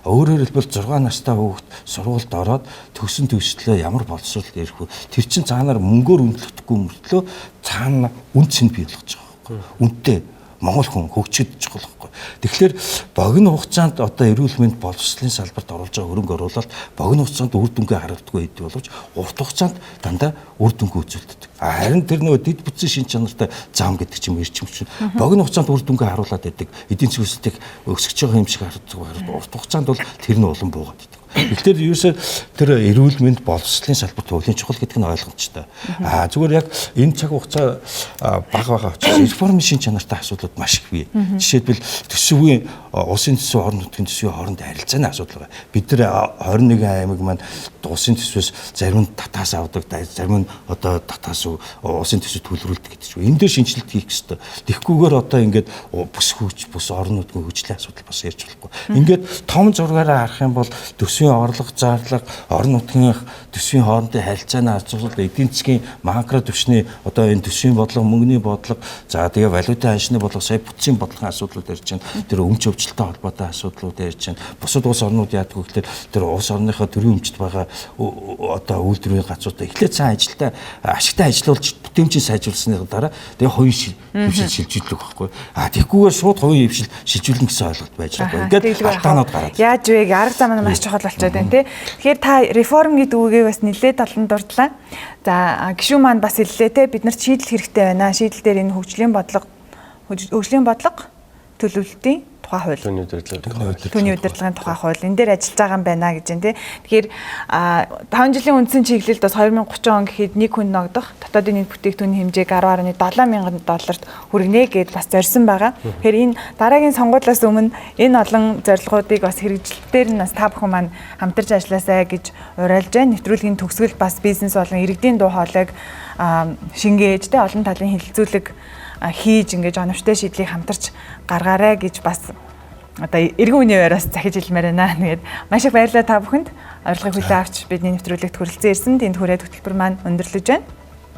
Өөрөөр хэлбэл 6 настай хүүхэд сургуульд ороод төгсөн төгслөө ямар боловсрол ярих вэ? Тэр чинь цаанаар мөнгөөр үнэлэхдэггүй мөртлөө цаана үн цэн бий болгож байгаа байхгүй. Үнэтэй Монгол хүн хөгжиж чухал байхгүй. Тэгэхээр богино хугацаанд одоо эрүүл мэнд боловсролын салбарт оруулж байгаа хөрөнгө оруулалт богино хугацаанд үр дүнгээ харагддаггүй гэдэг боловч урт хугацаанд дандаа үр дүнгээ үзүүлдэг. Харин тэр нөгөө дэд бүтцийн шин чанартай зам гэдэг ч юм эрчим хүч богино хугацаанд үр дүнгээ харуулад байдаг. Эдийн засгийн өсөлтийг өсөж байгаа юм шиг харагддаг. Урт хугацаанд бол тэр нь улам буугаад байдаг. Тэгэхээр ерөөсөө тэр эрүүл мэнд боловсролын салбарт хуулийн чухал гэдэг нь ойлгомжтой. Аа зүгээр яг энэ цаг хугацаа бага бага учраас реформын шин чанартай асуудлууд маш их бий. Жишээлбэл төсвийн улсын төсвийн орон нутгийн төсвийн хооронд харилцааны асуудал байгаа. Бид нар 21 аймаг маань улсын төсвөөс зарим нь татаас авдаг, зарим нь одоо татаас улсын төсөв төлрүүлдэг гэдэг чинь. Энэ дээр шинжилэлт хийх ёстой. Тэгэхгүйгээр одоо ингээд бүс хөгж, бүс орон нутгийн хөгжлийн асуудал бас ярьж болохгүй. Ингээд том зургаараа харах юм бол төсвийн орлого зарлага, орон нутгийн төсвийн хоорондын харилцааны асуудал, эдийн засгийн макро түвшний одоо энэ төсвийн бодлого, мөнгөний бодлого, за тэгээ валютын ханшны бодлого, сая бүтцийн бодлогын асуудлууд ярьж байна. Тэр өмч өвчлөлттэй холбоотой асуудлууд ярьж байна. Бусад улс орнууд яадаг вэ гэхээр тэр улс орныхоо төрийн өмчт байгаа одоо үйлдвэрийн газруудаа эхлээд сайн ажилтаа ашигтай ажилуулж бүтээмжийг сайжруулсны дараа тэгээ хувийн хэвшил шилжүүлэх байхгүй. А тэгхгүйгээр шууд хувийн хэвшил шилжүүлнэ гэсэн ойлголт байж байгаа. Ингээд алдаанууд гараад. Яаж вэ? Арга зам нь маш чухал болчиход байна тий. Тэгэхээр та реформ гэдэг үгийг бас нэлээд олон дурдлаа. За гишүүн маань бас хэллээ те, бид нарт шийдэл хэрэгтэй байна. Шийдэл дээр энэ хөгжлийн бодлого төлөвлөлтийн тухай хууль. Түүний удирдлагын тухай хууль. Энэ дээр ажиллаж байгаа юм байна гэж байна тий. Тэгэхээр 5 жилийн үндсэн чиглэлд бас 2030 он гэхэд нэг хүн ногдох дотоодын нийт бүтээгдэхүүний хэмжээг 10.7 мянган долларт хүргэнэ гэд бас зорьсон байгаа. Тэгэхээр энэ дараагийн сонгуулиас өмнө энэ олон зорилгоудыг бас хэрэгжилтээр нь бас та бүхэн маань хамтарч ажилласай гэж уриалж байна. Нэвтрүүлгийн төгсгөл бас бизнес болон иргэдийн дуу хоолойг шингээж тий олон талын хэлэлцүүлэг хийж ингэж оновчтой шийдлийг хамтарч гаргаарай гэж бас одоо эргэн үний байраас захиж хэлмээр байна. Тэгээд маш их баярлалаа та бүхэнд. Орилгыг хүлээн авч бидний нэвтрүүлэгт хүрэлцэн ирсэн. Тэнд хүрээд хөтөлбөр маань өндөрлөж байна.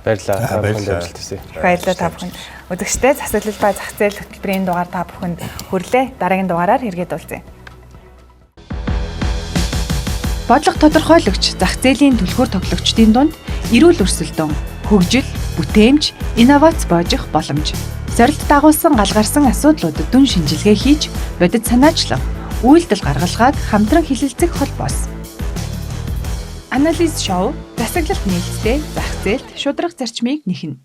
Баярлалаа. Та бүхэнд амжилт хүсье. Баярлалаа та бүхэнд. Үзэгчдээ засаглал ба зах зээл хөтөлбөрийн дугаар та бүхэнд хүрлээ. Дараагийн дугаараар хэрэгэд уулзъя. Бодлого тодорхойлогч зах зээлийн түлхүүр тоглогчдын дунд эрүүл өрсөлдөөн, хөгжил, бүтээмж, инновац боожих боломж. Сорилт дагуулсан галгарсан асуудлуудад дүн шинжилгээ хийж, бодит санаачлах, үйлдэл гаргалгааг хамтран хэлэлцэх холбоос. Анализ шоу засаглалт нээлттэй зах зээлд шударга зарчмыг нэхнэ.